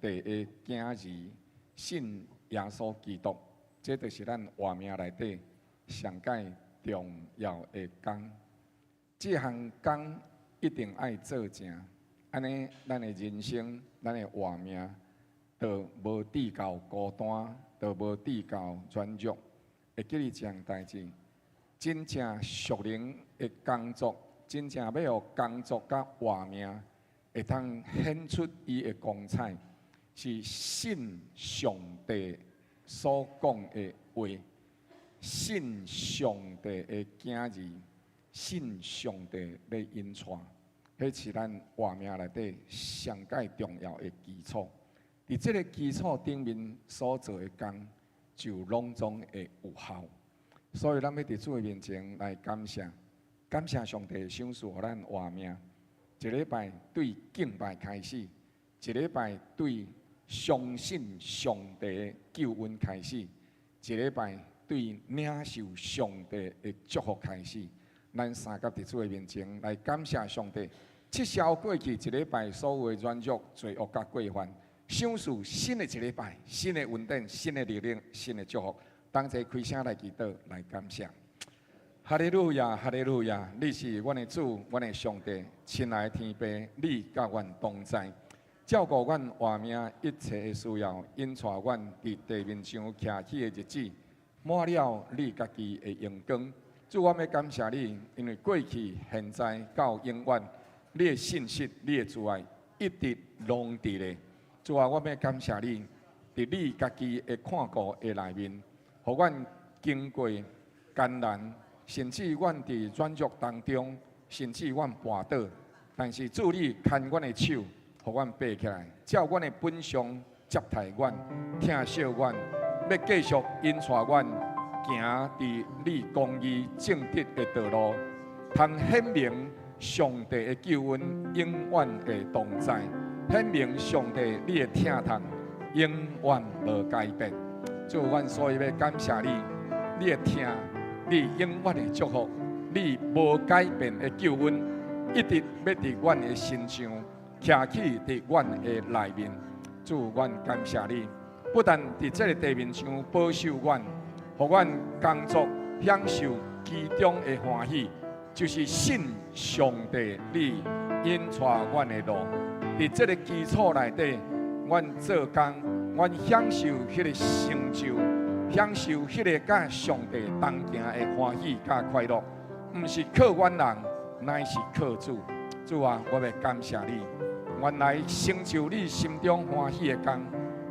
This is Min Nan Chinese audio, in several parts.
帝的囝兒，信耶穌基督，這就是咱活命內底上蓋重要的工。這項工一定愛做成，按呢，咱的人生，咱的活命，就無致到孤單，就無致到軟弱。會記得這項代誌，真正屬靈的工作，真正欲予工作佮活命會當顯出伊的光彩，是信上帝所講的話，信上帝的囝兒，信上帝欲引帶，彼是咱活命內底上蓋重要的基礎。佇這个基礎頂面所做的工，就攏總會有效。所以，咱欲佇主的面前來感謝，感謝上帝賞賜予咱活命。一禮拜對敬拜開始，一禮拜對相信上帝的救恩開始，一禮拜對領受上帝的祝福開始。咱三佮佇主的面前來感謝上帝，撤銷過去一禮拜所有的軟弱、罪惡佮過犯，賞賜新的一禮拜、新的恩典、新的力量、新的祝福。同齊開聲來祈禱，來感謝。哈利路亞，哈利路亞！你是阮的主，阮的上帝，親愛的天父，你佮阮同在，照顧阮活命一切的需要，引帶阮佇地面上徛起的日子，滿了你家己的榮光。主，我欲感謝你，因為過去、現在到永遠，你的信實、你的慈愛一直攏佇咧。主啊，我欲感謝你，佇你家己的看顧的內面，予阮經過艱難，甚至阮佇軟弱當中，甚至阮跋倒，但是主你牽阮的手，予阮爬起來，照阮的本相接待阮，疼惜阮，欲繼續引帶阮行佇你公義正直的道路，通顯明上帝的救恩永遠會同在，顯明上帝你的疼痛永遠無改變。主，阮所以欲感謝你，你的疼，你永遠的祝福，你無改變的救恩，一直欲佇阮的身上，徛起佇阮的內面。主，阮感謝你，不但佇這個地面上保守阮，予阮工作享受其中的歡喜，就是信上帝你引帶阮的路。佇這個基礎內底，阮做工，阮享受彼个成就，享受彼个佮上帝同行的歡喜佮快樂，毋是靠阮人，乃是靠主。主啊，我欲感謝你，原來成就你心中歡喜的工，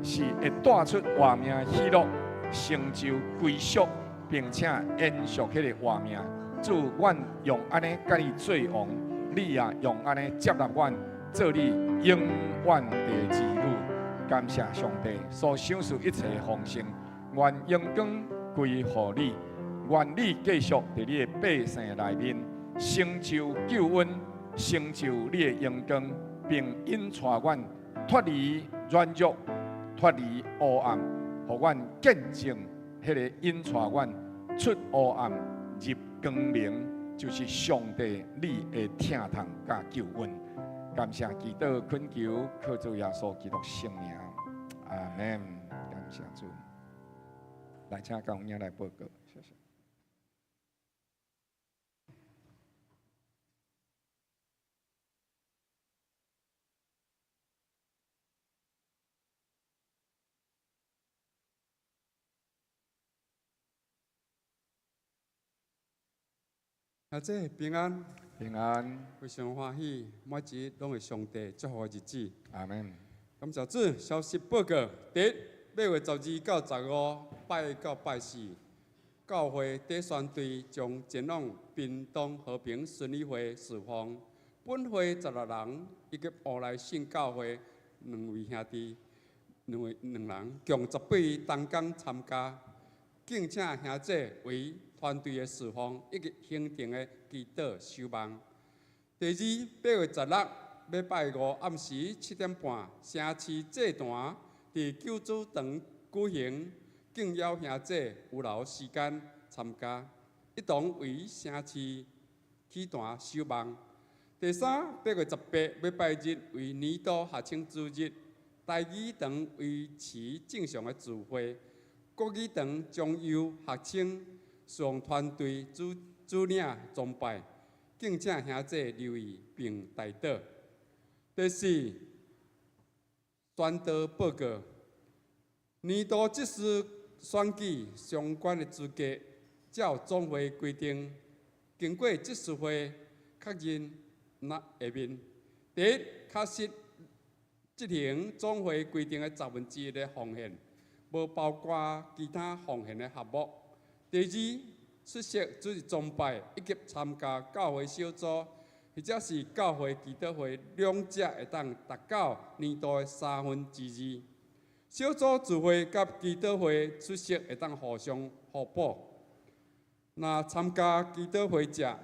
是會帶出活命喜樂，成就歸屬，並且延續彼个活命。主，阮用按呢佮你做王，你也用按呢接納阮做你永遠的兒女。感謝上帝所賞賜一切的豐盛，願榮光歸予你，願你繼續佇你的百姓內面成就救恩，成就你的榮光，並引帶阮脫離軟弱，脫離黑暗，予阮見證彼个引帶阮出黑暗入光明，就是上帝你的疼痛佮救恩。感謝祈禱懇求，靠主耶穌基督聖名，阿門。感謝主。來，請教會來報告，謝謝。阿姐平安，平安，非常歡喜，每一日攏會上帝祝福的日子。阿門。感謝主，消息報告：第一，8月12到15，拜一到拜四，教會短宣隊將前往屏東和平孫女會侍奉。本會16人以及烏來信教會兩位兄弟，兩位兩人共18位同工參加。敬請兄姐為團隊的侍奉以及行程的祈禱守望。第二，8月16，禮拜五暗時7點半，城市祭壇佇救主堂舉行，敬邀兄姐有留時間參加，一同為城市祈壇守望。第三，8月18，禮拜日為年度學生主日，台語堂維持正常的聚會，國語堂將由學生上團隊主主領崇拜，敬請兄弟留意並代禱。第四，宣道報告，年度執事選舉相關的資格，照總會規定，經過執事會確認那下面，第一，確實執行總會規定的1/10的奉獻，無包括其他奉獻的項目。第二，出席主日崇拜以及參加教會小組，或者是教會祈禱會，兩者會當達到年度的2/3。小組聚會佮祈禱會出席會當互相互補。若參加祈禱會者，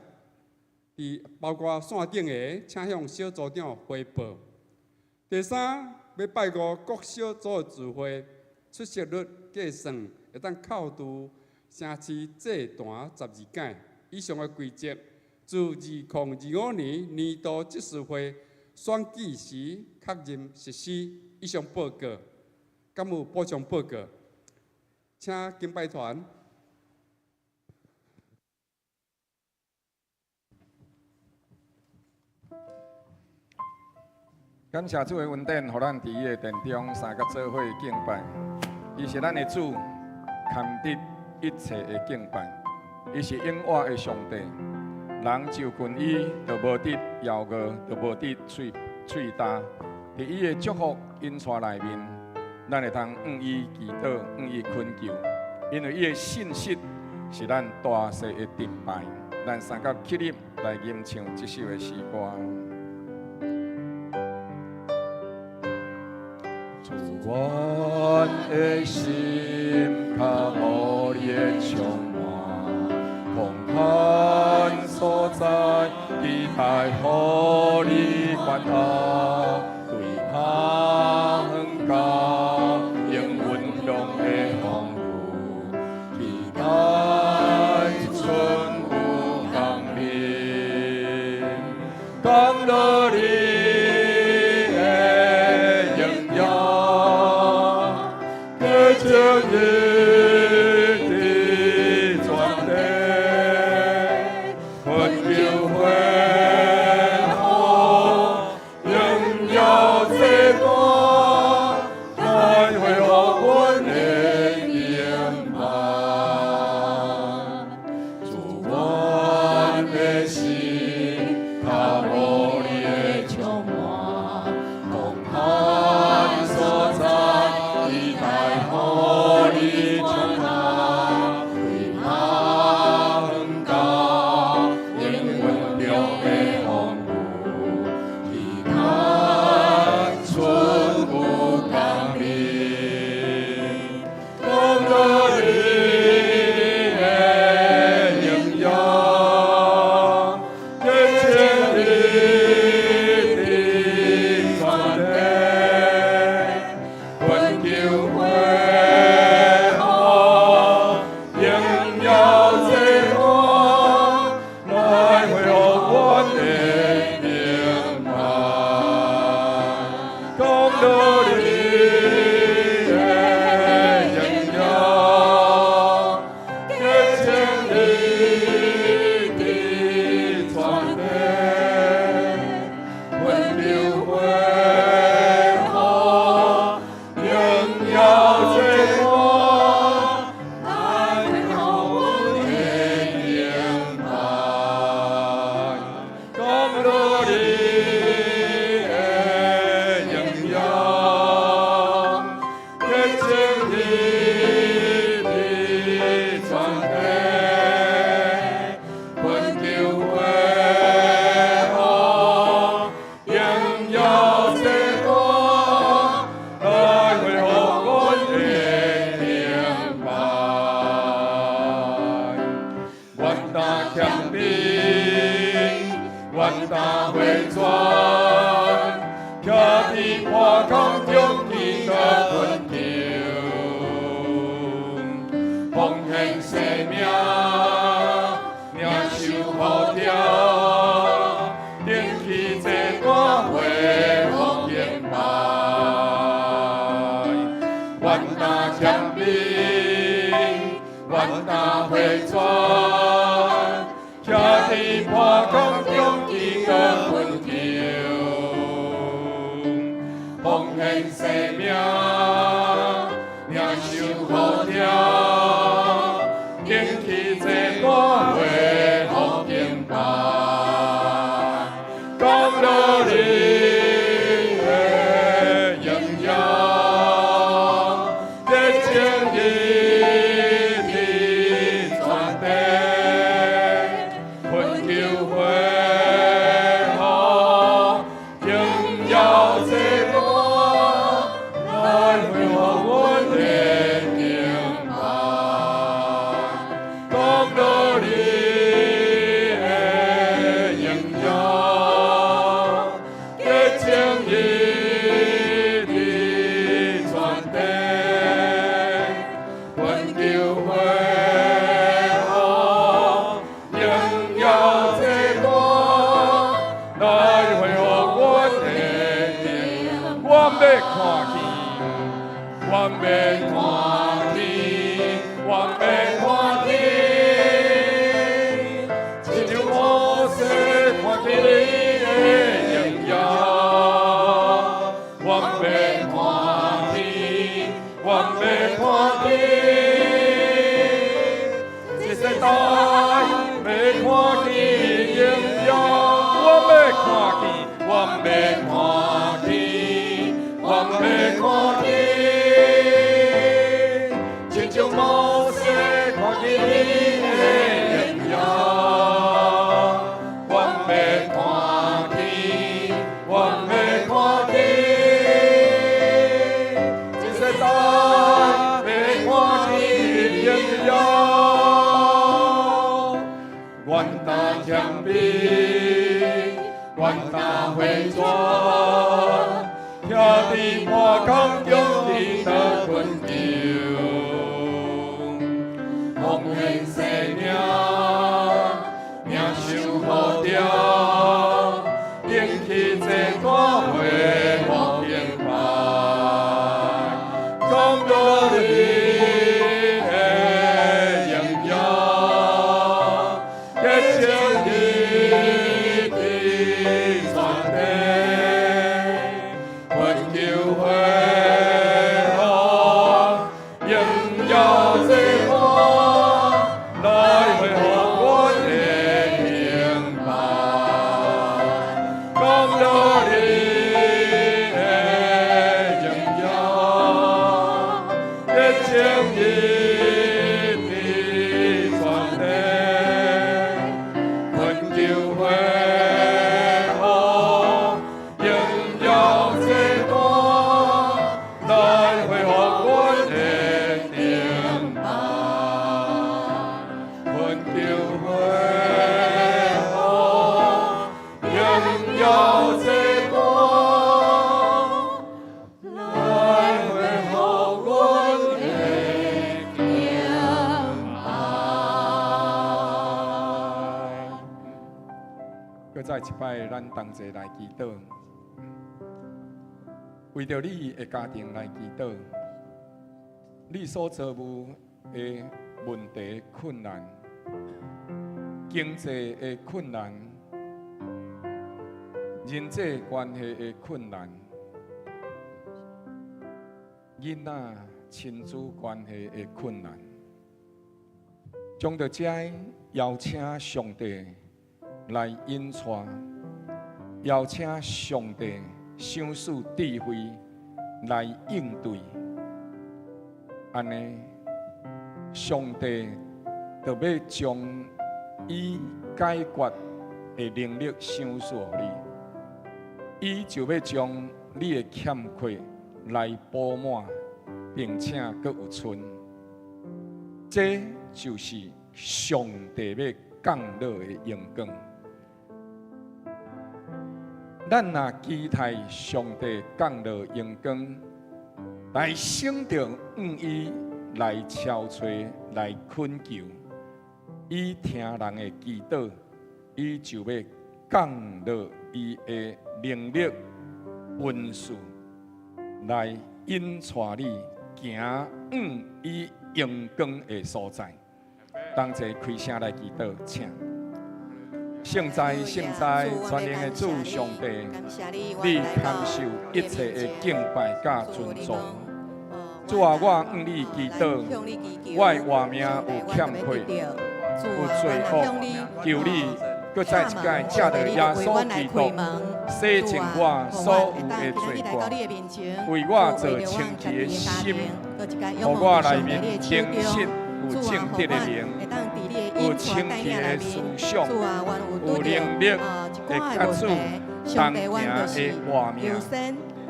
佇包括線頂的，請向小組長匯報。第三，欲拜五各小組的聚會出席率計算，會當扣除城市祭壇12擺。以上的規則，自2025年年度執事會選舉時確認實施。以上報告，敢有補充報告？請敬拜團。感謝主的恩典，予咱佇伊的殿中三佮做伙敬拜。伊是咱的主，堪得一切的敬拜。伊是永活的上帝，人就近伊，就無得枵餓，就無得喙喙焦。佇伊的祝福引帶內面，咱會通向伊祈禱，向伊懇求，因為伊的信實是咱大細的盾牌。咱三佮起立來吟唱這首的詩歌。主，阮的心較無你的充滿，空曠所在，期待予你關愛，對他遠到永溫鄉的風雨，期待春雨降臨，降落你的榮耀，繼承你的全地，懇求恢復榮耀。獻生命，領受呼召，興起這大會予敬拜，降落你的榮耀，熱情一直傳遞，懇求恢復榮耀祭壇，來恢復阮的敬拜，降落你的榮耀，熱情一直傳遞，懇求恢復榮耀祭壇，來恢復阮的敬。我欲看見，我欲看見，我欲看見，親像摩西看見你的榮耀。我欲看見，我欲看見，這世代欲看見榮耀。我欲看見，我欲看見，我欲看見，親像摩西看見你的榮耀。我欲看見，我欲看見，這世代欲看見榮耀。願擔謙卑，願擔回轉，徛佇破空中得到懇求，奉獻生命，領受呼召，興起這大會予敬拜，降落你的榮耀，熱情一直傳遞，懇求恢復榮耀祭壇，來恢復阮的敬拜，降落你的榮耀，熱情一直傳遞，懇求恢復榮耀祭壇，來恢復阮的敬拜，懇求恢復榮耀祭壇，來恢復阮的敬拜。閣再一擺，咱同齊來祈禱，為著你的家庭來祈禱，你所遭遇的問題困難、經濟的困難、人際關係的困難、囡仔親子關係的困難，將著這邀請上帝來引帶，邀請上帝賞賜智慧來應對，按呢，上帝就欲將伊解決的能力賞賜予你，伊就欲將你的欠缺來補滿，並且閣有賰。這就是上帝欲降落的榮光。咱若期待上帝降落榮光，來省著向伊來敲揣、來懇求，伊聽人的祈禱，伊就欲降落伊的能力、恩賜，來引帶你行往伊榮光的所在。同齊開聲來祈禱，請。聖哉，聖哉，全能的主上帝，你堪受一切的敬拜佮尊崇。主啊，我向你祈禱，我的活命有欠缺，有罪惡，求你閣再一擺藉著耶穌基督洗淨我所有的罪過，為我造清氣的心，予我內面誠實有正直的靈，有清氣的思想，有能力會佮主同行的活命。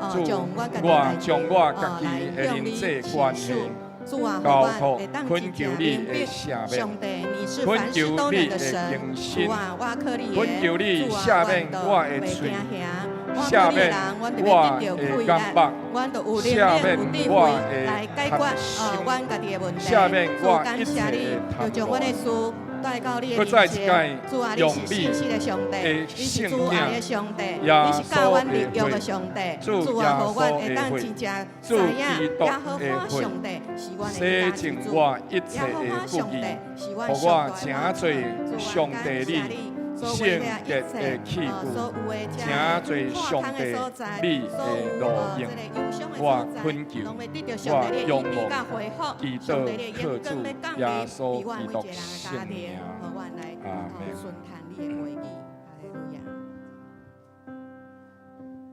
主，我將我家己的人際關係交託，懇求你的赦免，懇求你的更新，懇求你赦免我的喙，赦免我的眼目，赦免我的貪心，赦免我一切的貪愛。閣再一擺用你的聖名，耶穌的血，主耶穌的血，主基督的血，洗淨我一切的不義，予我成做上帝你聖潔的器具，成做上帝你的路用。我懇求，我仰望，祈禱靠主耶穌基督聖名，阿們。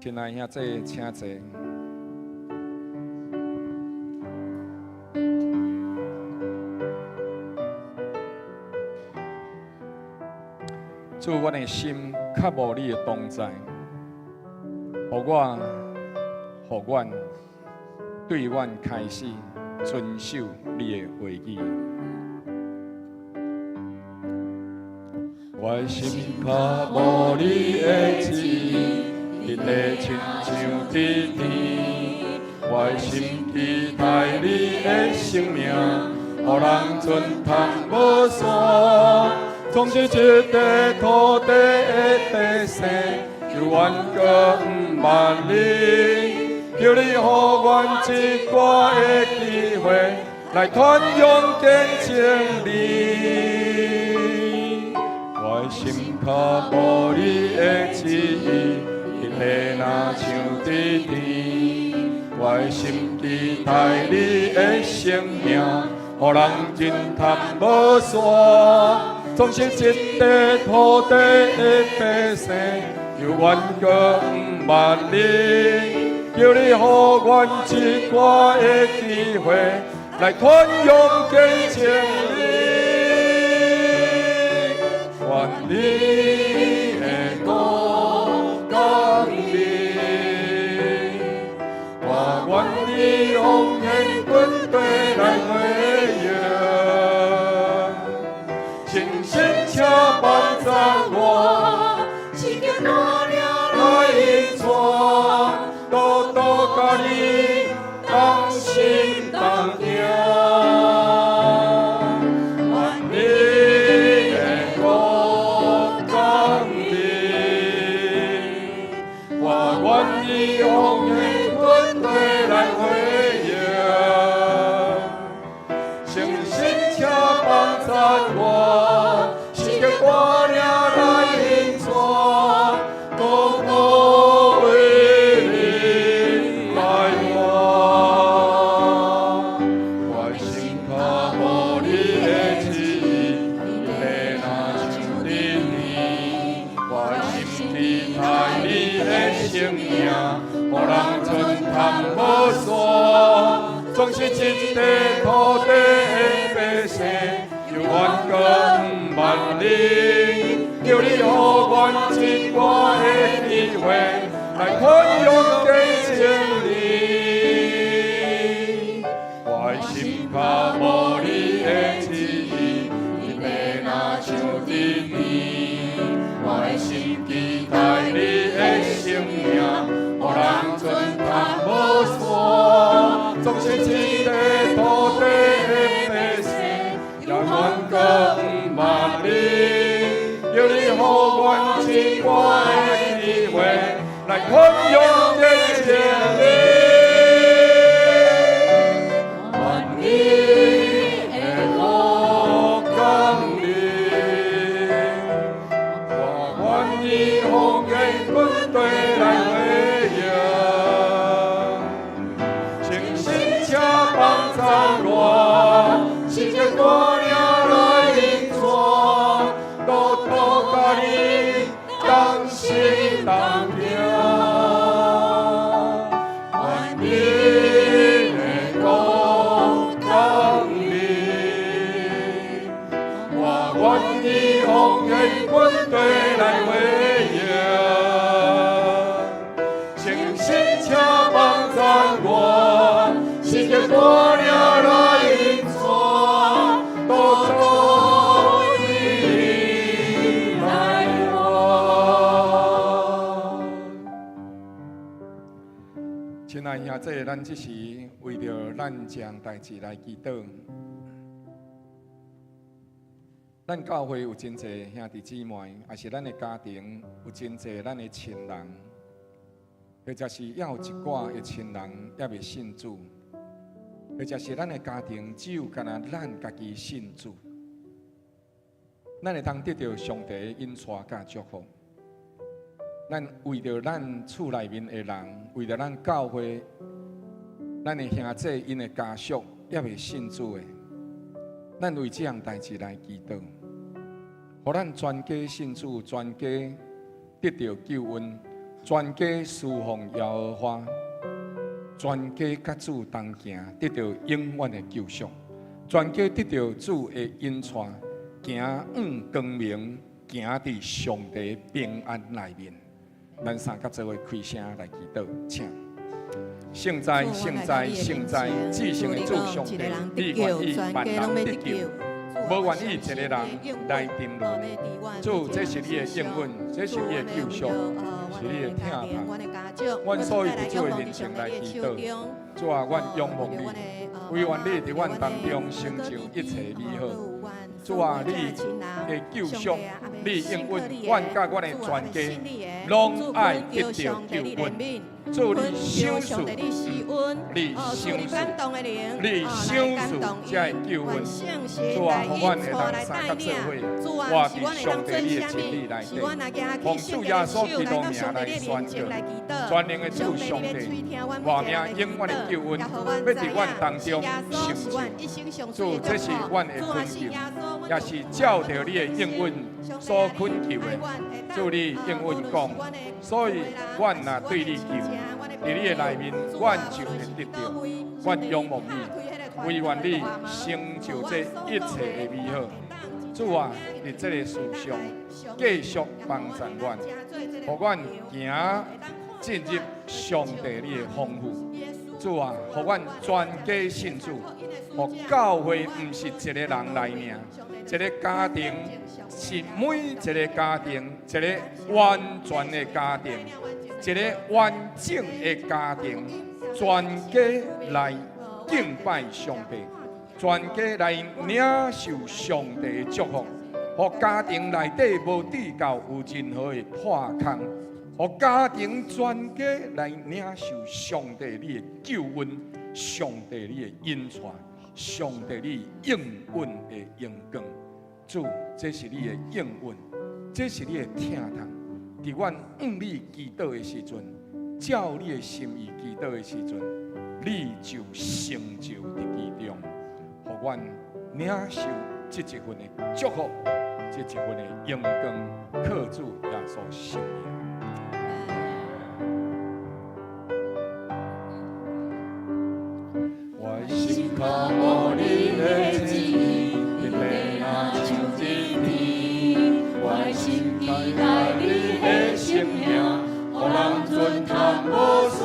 親愛兄弟，請坐。主，阮的心渴慕你的同在，予我，予阮，對阮開始遵守你的話語。我的心渴慕你的旨意，日日親像佇天。我的心期待你的生命，予人盡探無散。總是這塊土地的百姓，猶原閣毋捌你。求你予阮一寡的機會，來傳揚見證你。我的心渴慕你的旨意，日日若像佇天。我的心期待你的生命，予人盡探無散。總是這塊土地的百姓，猶原閣毋捌你。求你予阮一寡的機會，來傳揚見證你。願你的國降臨，我願意奉獻軍隊來回應，誠心請幫助我，時間帶領來引帶，多多佮你同心同行。願你的國降臨，我願意奉獻軍隊來回應，誠心請幫助我，時間帶領來引帶，多多為你來活。我的心渴慕你的旨意，日日若像佇天。我的心期待你的生命，予人盡探無散。總是這塊土地的百姓，猶原閣毋捌你。求你予阮一寡的機會，來傳揚見證你。我的心渴慕你的旨意，日日若像佇天。我的心期待你的生命，予人盡探無散。總是這塊土地的百姓，猶原閣毋捌你。求你予阮一寡的機會，來傳揚見助我，圣灵带领来引带，独独佮你同心同行。愿你的国降临，我愿意奉献军队来回应。圣神请帮助我，圣灵带领来引带，独独你来活。親愛兄弟，咱這時為著咱這項代誌來祈禱。咱教會有真濟兄弟姊妹，也是咱的家庭有真濟咱的親人，或者是猶有一寡的親人猶未信主，或者是咱的家庭只有干焦咱家己信主，咱會當得著上帝的引帶佮祝福。咱為著咱厝內面的人，為著咱教會，咱的兄弟𪜶的家屬猶未信主的，咱為這項代誌來祈禱，予咱全家信主，全家得著救恩，全家侍奉耶和華，全家佮主同行，得著永遠的救贖，全家得著主的引帶，行向光明，行佇上帝平安內面。咱三甲做伙開聲來祈禱，請。聖哉，聖哉，聖哉，至聖的主上帝，你願意萬人得救，無願意一个人來沉淪。主，這是你的應允，這是你的救贖，是你的疼痛。阮所以佇主的面前來祈禱。主啊，阮仰望你，惟願你佇阮當中成就一切美好。主啊，你的救贖，你應允，阮佮阮的全家攏愛得著救恩。主，你賞賜，你賞賜，你賞賜這个救恩。主啊，予阮會當三佮做伙，活佇上帝你的真理內底，奉主耶穌基督名來宣告，全能的主上帝，活命永遠的救恩，欲佇阮當中成就。主，這是阮的懇求，也是照著你的應允所懇求的。主，你應允講，所以阮若對你求，佇你的內面，阮就會得著。阮仰望你，惟願你成就這一切的美好。主啊，佇這個世上繼續幫助阮，予阮行進入上帝你的豐富。主啊，予阮全家信主，予教會毋是一个人來爾，一个家庭是每一个家庭，一个完全的家庭，一个完整的家庭，全家來敬拜上帝，全家來領受上帝的祝福，予家庭內底無致到有任何的破空，予家庭全家來領受上帝你的救恩，上帝你的引帶，上帝你應允的榮光。主，這是你的應允，這是你的疼痛。佇阮向你祈禱的時陣，照你的心意祈禱的時陣，你就成就佇其中，予阮領受這一份的祝福，這一份的榮光，靠主耶穌聖名。我心渴慕你的旨意，日地若像日天，我心期待你的生命，予人顫窗無煞，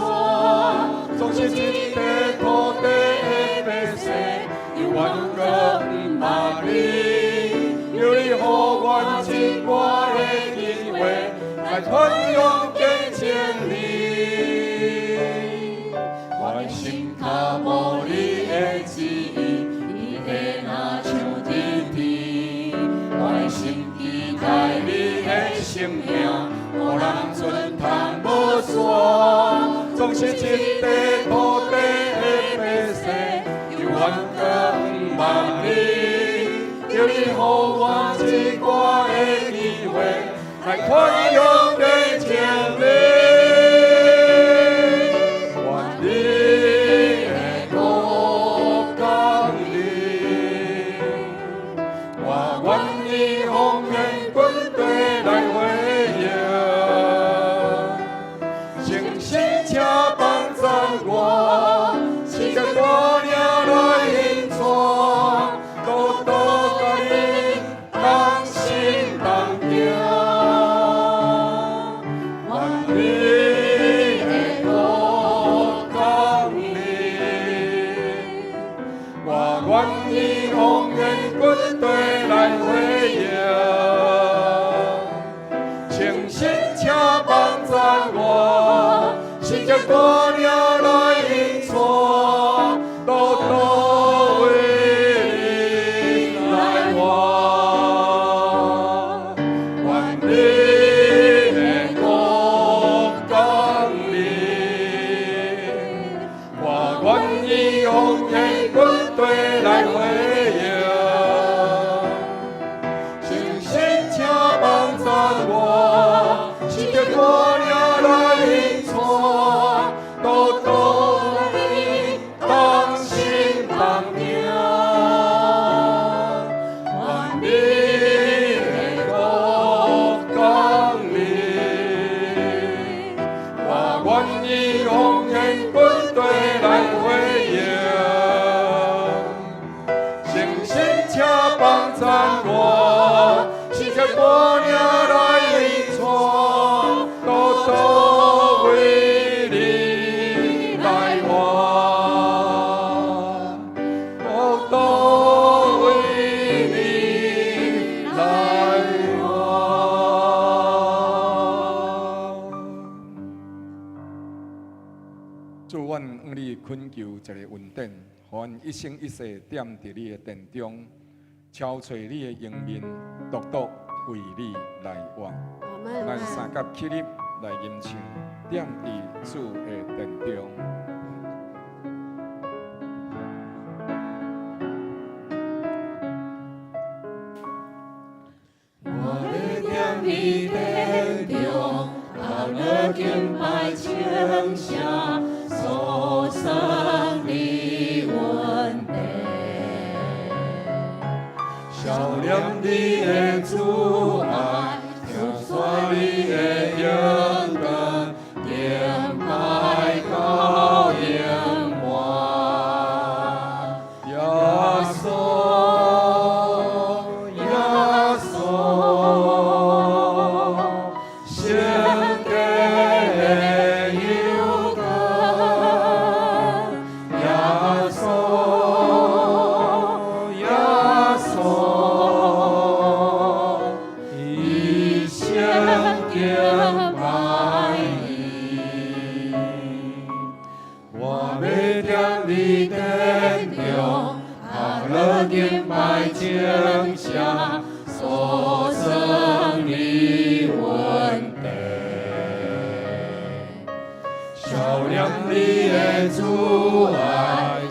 總是這塊土地的百姓，猶原閣毋捌你，求你予阮一掛的機會，來傳揚見證你。我心渴慕你的旨意，日地若像日天，我心期待你的生命，予人顫窗無煞，總是這塊土地的百姓，猶原閣毋捌你，求你予阮一掛的機會，來傳揚見證你。願你的國降願意奉獻軍隊來回應。誠心請幫贊我，時刻帶領來引帶，獨獨為你來活。願你的國降臨，我願意奉獻軍隊來回應。誠心請幫贊我，時刻帶領來引帶，獨獨為你同心同行。願你的國降臨，我願意奉獻軍隊來回應。誠心請幫贊我，時刻帶領來引帶，獨獨為你來活，獨獨為你來活。主，阮向你懇求一个恩典，予阮一生一世踮佇你的殿中，朝揣你的榮面，獨獨為你來活。咱三甲起立來吟唱，踮佇主的殿中。我欲踮你殿中，合樂敬拜稱謝，訴說你恩典。曉念你的慈愛，聽說你的榮光，敬拜到永遠。耶穌，耶穌，聖潔的榮光，耶穌，耶穌，一生敬拜你。我欲踮你殿中，合樂敬拜稱謝，訴說你恩典。曉念你的慈愛，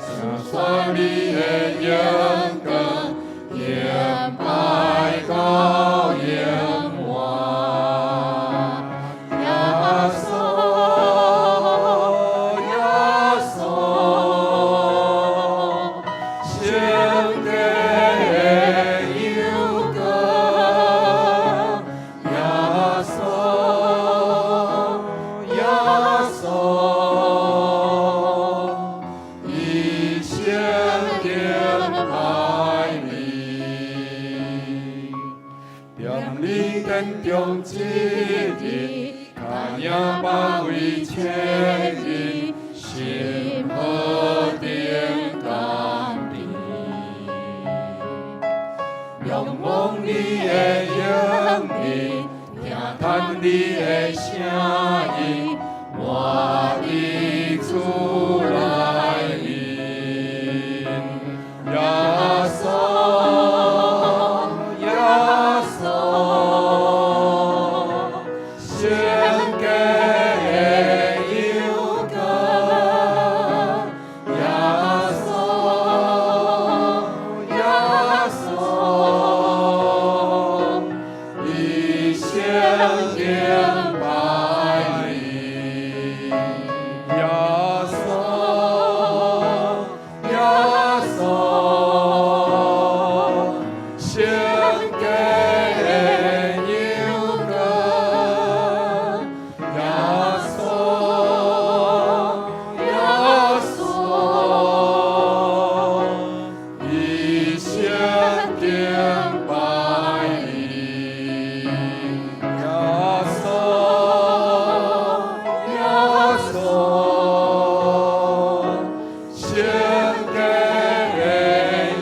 聽說你的榮光，敬拜到永遠。耶穌，耶穌，聖潔的榮光，耶穌，耶穌，一生敬拜你。踮你殿中一日，較贏百位千日，心何等甘甜。仰望你的榮面，聽聞你的聲音，活佇主內面。耶穌，耶穌，聖潔的榮光，耶穌，耶穌，一生敬拜你。耶穌，耶穌，聖潔的榮光，耶穌，耶穌，一生敬拜你。耶穌，耶穌，聖潔的榮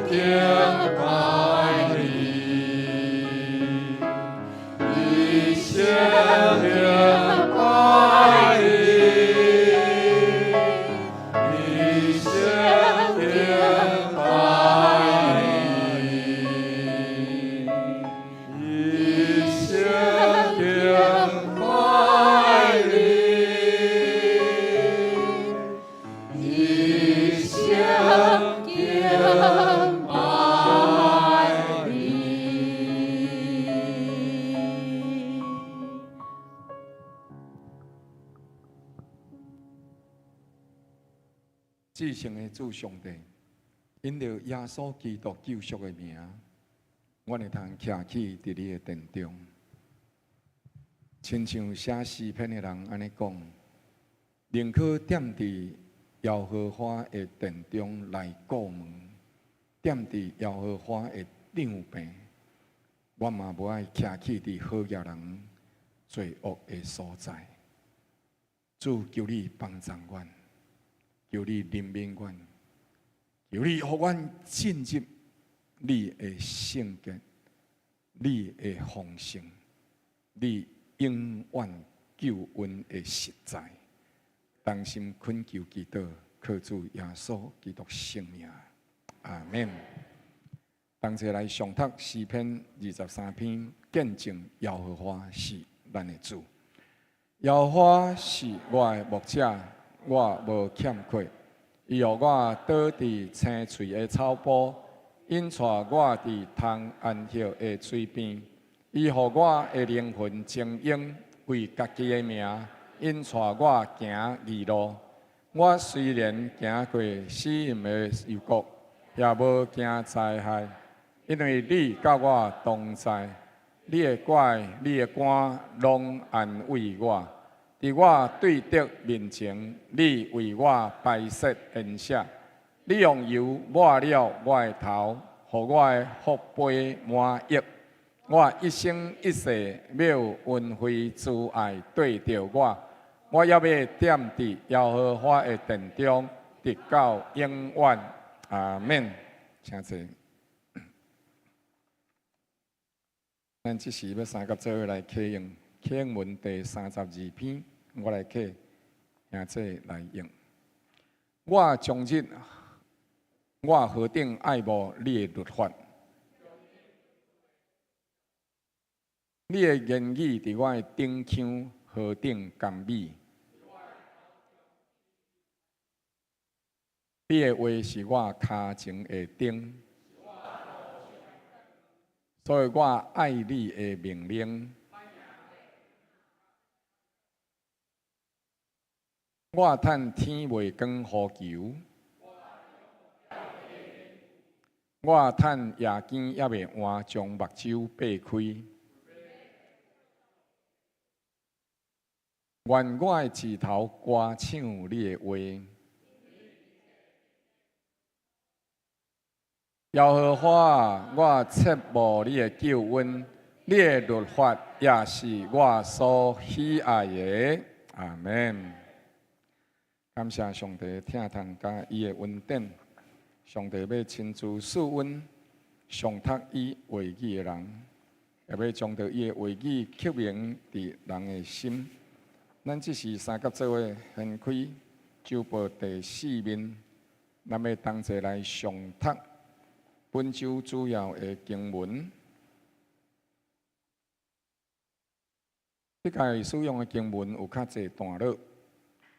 敬拜你，一生敬拜你，一生敬拜你，一生敬拜你，一生敬拜你。至圣的主上帝，因著耶稣基督救赎的名，阮会通徛起伫你的殿中，亲像写诗篇的人按呢讲，宁可踮伫耶和华的殿中来顾门，踮伫耶和华的帐棚，我嘛无爱徛起伫好额人罪恶的所在。主，求你帮助阮，求你怜悯阮，求你予阮进入你的圣洁，你的丰盛，你永远救恩的实在。同心恳求祈祷，靠主耶稣基督圣名，阿们。同齐来诵读诗篇23篇，见证耶和华是咱的主。耶和华是我的牧者，我无欠缺。伊予我倒伫青翠的草埔，引带我伫通安歇的水边。伊予我的灵魂晶莹，为家己的名引带我行义路。我虽然行过死荫的幽谷，也无惊灾害，因为你佮我同在。你的拐，你的竿，拢安慰我。伫我对敌面前，你为我摆设筵席。你用油抹了我的头，予我的福杯满溢。我一生一世欲有恩惠慈爱缀著我，我犹欲踮伫耶和华的殿中，直到永远。阿们。请坐。咱这时欲三佮做伙来启用启用文第32篇，我来启，兄弟来应。我终日，我何等爱慕你的律法！你的言语伫我的顶腔何等甘美！你的话是我跤前的灯，所以我爱你的命令。我趁天未光呼求，我趁夜间犹未换，将目睭擘开。愿我的舌头歌唱你的话。耶和华，我切慕你的救恩，你的律法也是我所喜爱的。阿们。感谢上帝疼痛佮伊的恩典，上帝欲亲自赐恩，上读伊话语的人，也欲将著伊的话语刻铭伫人的心。咱这时三佮做伙掀开周报第四面，咱欲同齐来诵读本周主要的经文。这届使用的经文有较济段落，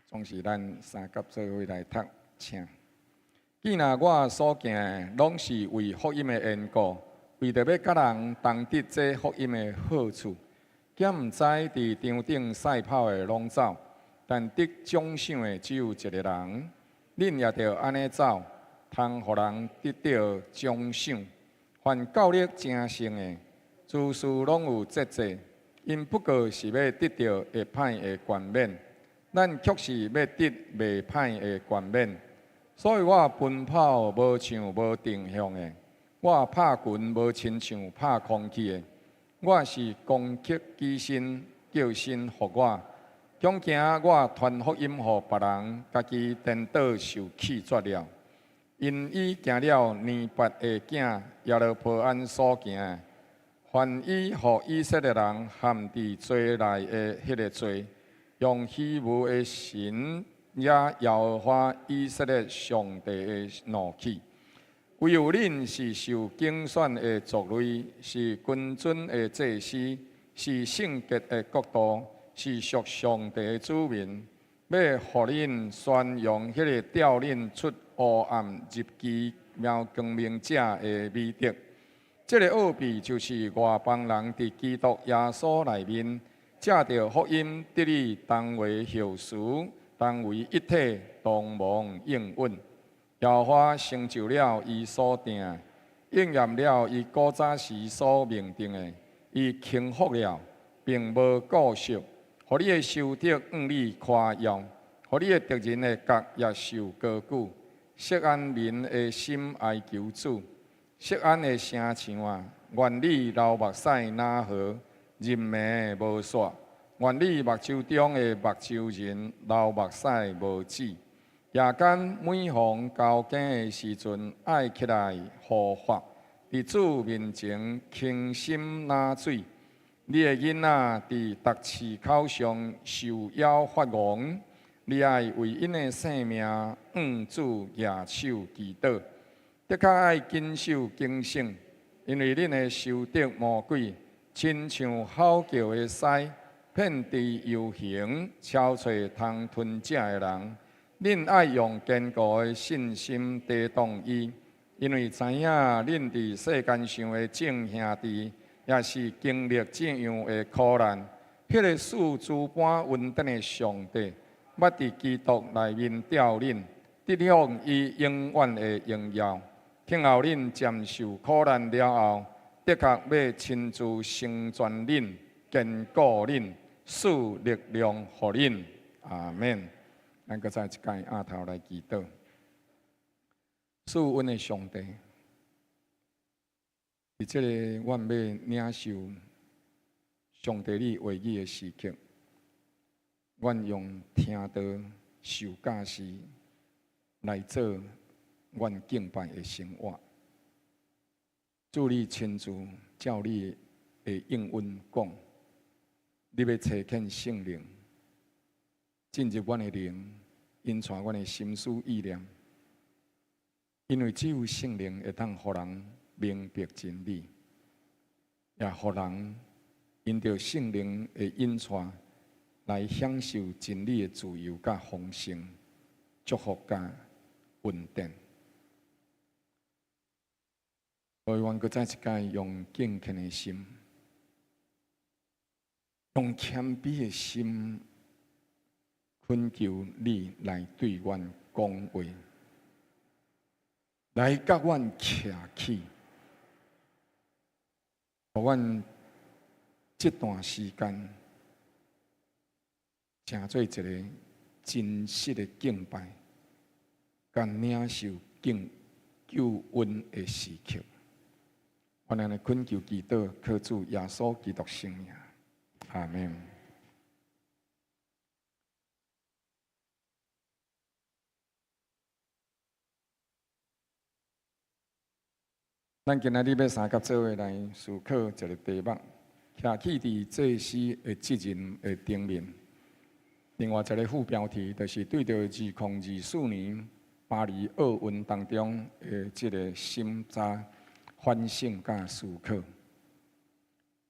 总是咱三佮做伙来读，请。既若我所行的，拢是为福音的缘故，为著欲佮人同得这福音的好处，兼毋知伫场顶赛跑的拢走，但得奖赏的只有一个人。恁也著按呢走，通予人得著奖赏。凡够力争胜的，诸事拢有节制，𪜶不过是欲得著会歹的冠冕，咱却是欲得袂歹的冠冕。所以我奔跑无像无定向的，我拍拳无亲像拍空气的。我是攻击己身，叫神服我。恐惊我传福音予别人，家己颠倒受弃绝了。因伊行了尼八的囝耶羅波安所行的，凡伊予以色列人陷佇罪內的彼个罪，用虛無的神惹耶和華以色列上帝的怒氣。唯有恁是受揀選的族類，是君尊的祭司，是聖潔的國度，是屬上帝的子民。欲予恁宣揚彼个召恁出黑暗入奇妙光明者的美德。這个奧秘就是外邦人佇基督耶穌內面，藉著福音得以同為後嗣，同為一體，同蒙應允。耶和華成就了伊所定的，應驗了伊古早時所命定的，伊傾覆了，並無顧惜，予你的仇敵向你誇耀，予你的敵人的角也受高舉。錫安民的心哀求主，錫安的城牆啊，願你流目屎若河，入暝無煞；願你目睭中的目睭仁流目屎無止。夜間每逢交更的時陣，愛起來呼喊，佇主面前傾心若水。你的囡仔佇觸刺口上受夭發戇，你愛為𪜶的性命向主舉手祈禱。的確愛謹守警醒，因為恁的仇敵魔鬼，親像吼叫的獅，遍地遊行，搜揣通吞食的人。恁愛用堅固的信心抵擋伊，因為知影恁佇世間上的眾兄弟，也是經歷這樣的苦難。彼个賜諸般恩典的上帝，捌佇基督內面召恁，得享伊永遠的榮耀。聽候恁暫受苦難了後，的確欲親自成全恁、堅固恁、賜力量予恁。阿門。咱閣再一擺仰頭來祈禱，賜恩的上帝，佇這个阮欲領受上帝你話語的時刻，阮用聽道、受教示來做阮敬拜的生活。主你親自照你的應允講，你欲差遣聖靈進入阮的靈，引帶阮的心思意念，因為只有聖靈會當予人明白真理，也予人因著聖靈的引帶來享受真理的自由、佮豐盛、祝福、佮恩典。所以，阮閣再一擺用敬虔的心，用謙卑的心，懇求你來對阮講話，來共阮徛起，予阮這段時間成做一个真實的敬拜，佮領受敬救恩的時刻。阮按呢懇求祈禱，靠主耶穌基督聖名，阿門。咱今仔日欲相佮做伙來思考一个題目，徛起佇祭司的責任的頂面。另外一个副標題，就是對著2024年巴黎奧運當中的這个審查、反省佮思考。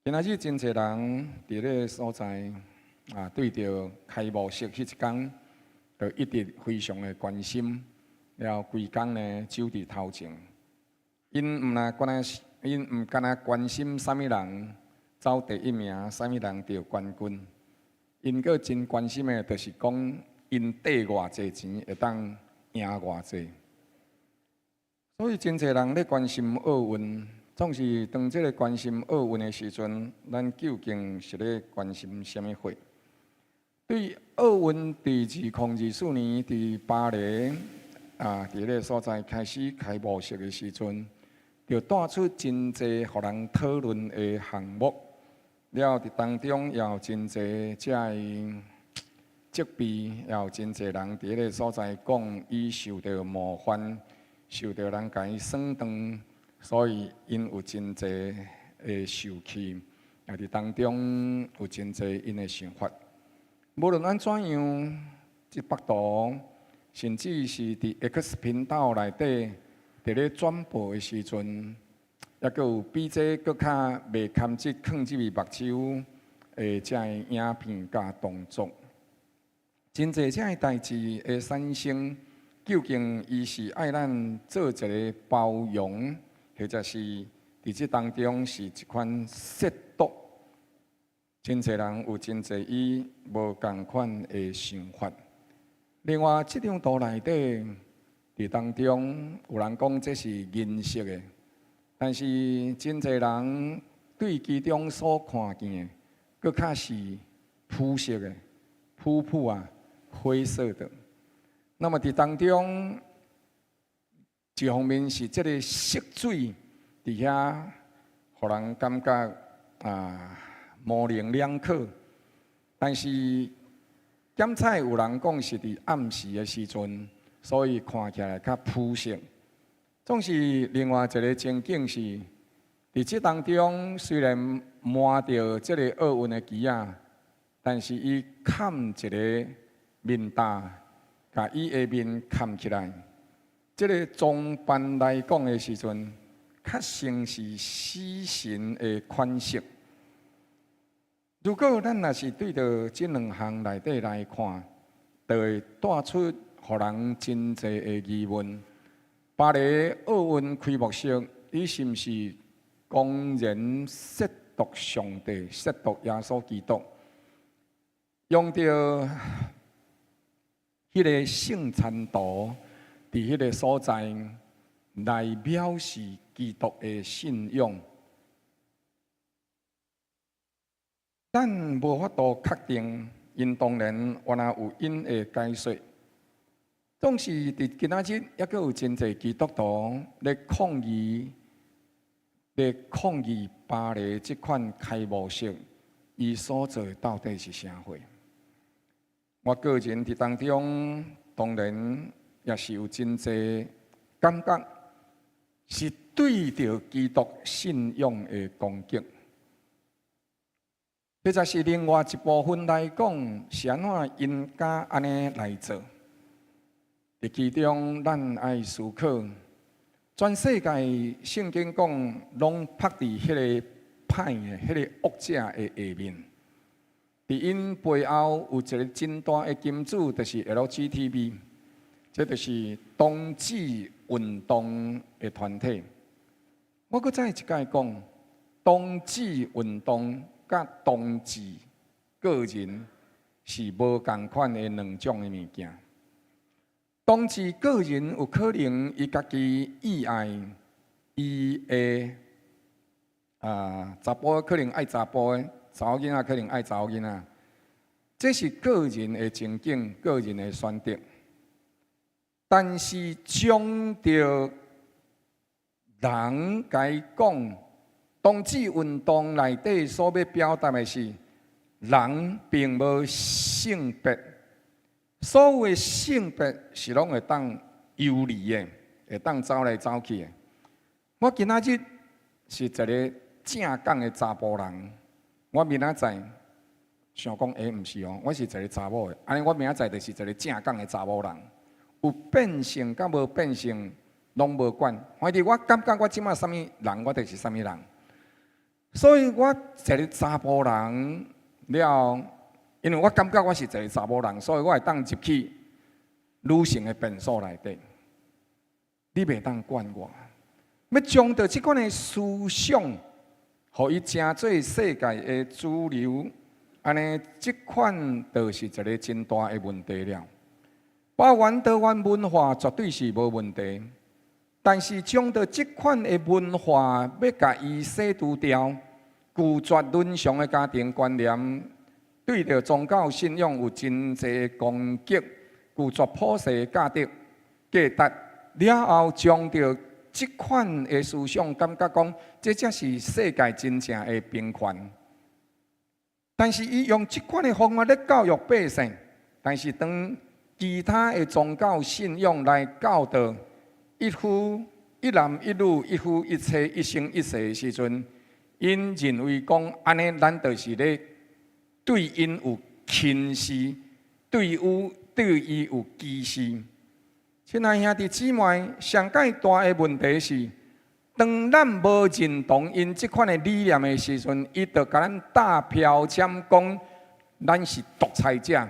今仔日真濟人佇咧所在啊，對著開幕式彼一工，就一直非常的關心，了後規工呢守佇頭前。𪜶毋若干焦，𪜶毋干焦關心啥物人走第一名，啥物人得冠軍。𪜶閣真關心的，就是講𪜶綴偌濟錢會當贏偌濟。所以真濟人咧關心奧運，總是當這个關心奧運的時陣，咱究竟是咧關心啥物貨？對奧運佇2024年佇巴黎啊，佇彼个所在開始開幕式的時陣，就帶出真濟予人討論的項目，了佇當中也有真濟遮的責備，也有真濟人佇彼个所在講伊受著冒犯，受著人共伊損斷，所以𪜶有真濟的受氣，也佇當中有真濟𪜶的想法。無論按怎樣，這幅圖甚至是佇 X 頻道內底，佇咧轉播的時陣，猶閣有比這閣較袂堪質囥入去目睭的這个影片佮動作。真濟這个代誌的產生，究竟伊是愛咱做一个包容，或者是佇這當中是一款褻瀆？真濟人有真濟伊無仝款的想法。另外，這張圖內底，佇當中有人講這是銀色的，但是真濟人對其中所看見的，閣較是膚色的，膚膚啊，灰色的。那麼佇當中，一方面是這个色水佇遐，予人感覺啊模棱兩可。但是檢採有人講是佇暗時的時陣，所以看起來較膚色。總是另外一个情景是，佇這當中雖然摸著這个奧運的旗仔，但是伊崁一个面罩，共伊的面崁起來。這个裝扮來講的時陣，較像是死神的款式。如果咱若是對著這兩項內底來看，就會帶出予人真濟的疑問。巴黎奧運開幕式，伊是毋是公然褻瀆上帝、褻瀆耶穌基督？用著彼个聖餐圖，佇彼个所在來藐視基督的信仰。咱無法度確定，𪜶當然原來有𪜶的解說。總是佇今仔日，猶閣有真濟基督徒咧抗議，咧抗議巴黎這款開幕式，伊所做的到底是啥貨？我個人佇當中，當然也是有真濟感覺，是對著基督信仰的攻擊。或者是另外一部分來講，是按怎𪜶敢按呢來做？佇其中，咱愛思考，全世界聖經講，攏曝佇彼个歹的、彼个惡者的下面。佇𪜶背後有一个真大的金主，就是 LGTB，這就是同志運動的團體。我閣再一擺講，同志運動佮同志個人是無仝款的兩種的物件。同志個人有可能伊家己意愛，伊的啊查埔可能愛查埔的，查某囡仔可能愛查某囡仔，這是個人的情景，個人的選擇。但是將著人共伊講，同志運動內底所欲表達的是，人並無性別。所有的性別是攏會當游離的，會當走來走去的。我今仔日是一個正港的查埔人，我明仔載想講，欸，毋是哦，我是一个查某的，按呢我明仔載就是一个正港的查某人。有變性佮無變性攏無管，反正我感覺我這馬啥物人，我就是啥物人。所以我一个查埔人了。因為我感覺我是一个查某人，所以我會當入去女性的便所內底。你袂當管我，欲將著這款的思想，予伊成做世界的主流，按呢，這款就是一个真大的問題了。包含多元文化絕對是無問題，但是將著這款的文化欲共伊洗除掉，拒絕倫常的家庭觀念。對著宗教信仰有真濟攻擊，拒絕普世價值價值了後，將著這款的思想，感覺講這才是世界真正的平權。但是伊用這款的方法咧教育百姓，但是當其他的宗教信仰來教導，一夫一男一女，一夫一妻，一生一世的時陣，𪜶認為講按呢，咱就是咧對𪜶有輕視，對伊有歧視。親愛兄弟姊妹，上蓋大的問題是，當咱無認同𪜶這款的理念的時陣，伊就共咱貼標籤講，咱是獨裁者。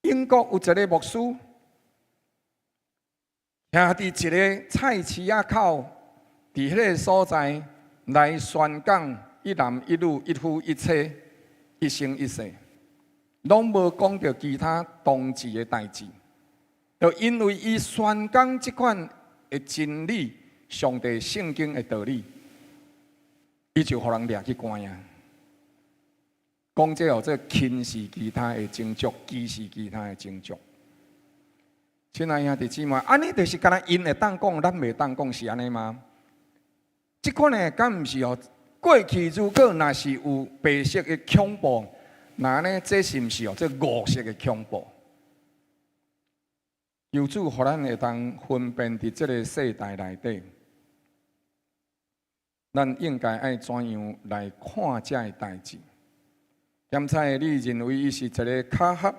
英國有一个牧師，徛佇一个菜市仔口，佇彼个所在來宣講一男一女、一夫一妻、一生一世，攏無講著其他同志的代誌。就因為伊宣講這款的真理，上帝聖經的道理，伊就予人掠去關啊！講這號做輕視其他的種族，歧視其他的種族。親愛兄弟姊妹，按呢就是敢若𪜶會當講，咱袂當講，是按呢嗎？這款的敢毋是哦？過去如果若是有白色的恐怖，那按呢這是毋是哦？這五色的恐怖？求主予咱會當分辨佇這个世代內底，咱應該愛怎樣來看這个代誌？檢採你認為伊是一个巧合，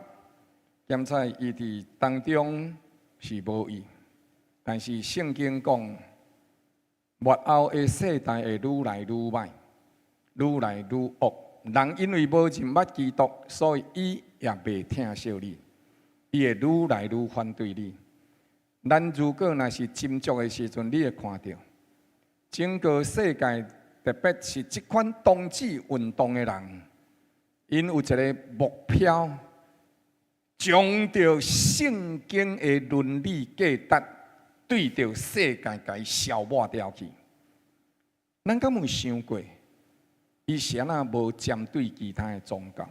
檢採伊佇當中是無意，但是聖經講，末後的世代會愈來愈歹，愈來愈惡。人因為無認捌基督，所以伊也袂疼惜你。伊會愈來愈反對你。咱如果若是斟酌的時陣，你會看著整個世界，特別是這款同志運動的人，𪜶有一个目標，將著聖經的倫理價值對著世界共伊消抹掉去。咱敢有想過，伊是按怎無針對其他的宗教，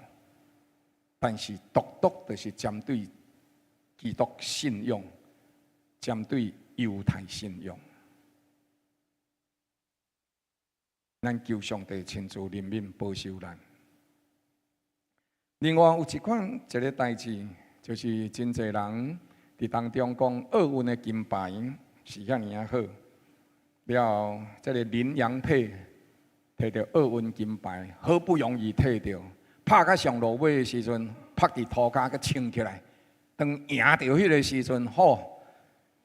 但是獨獨就是針對基督信仰，針對猶太信仰。咱求上帝親自憐憫保守咱。另外有一款一个代誌，就是真濟人佇當中講奧運的金牌是遐爾仔好，了後這个麟洋配摕著奧運金牌，好不容易摕著，拍到上落尾的時陣，拍佇塗跤閣衝起來，當贏著彼个時陣，吼，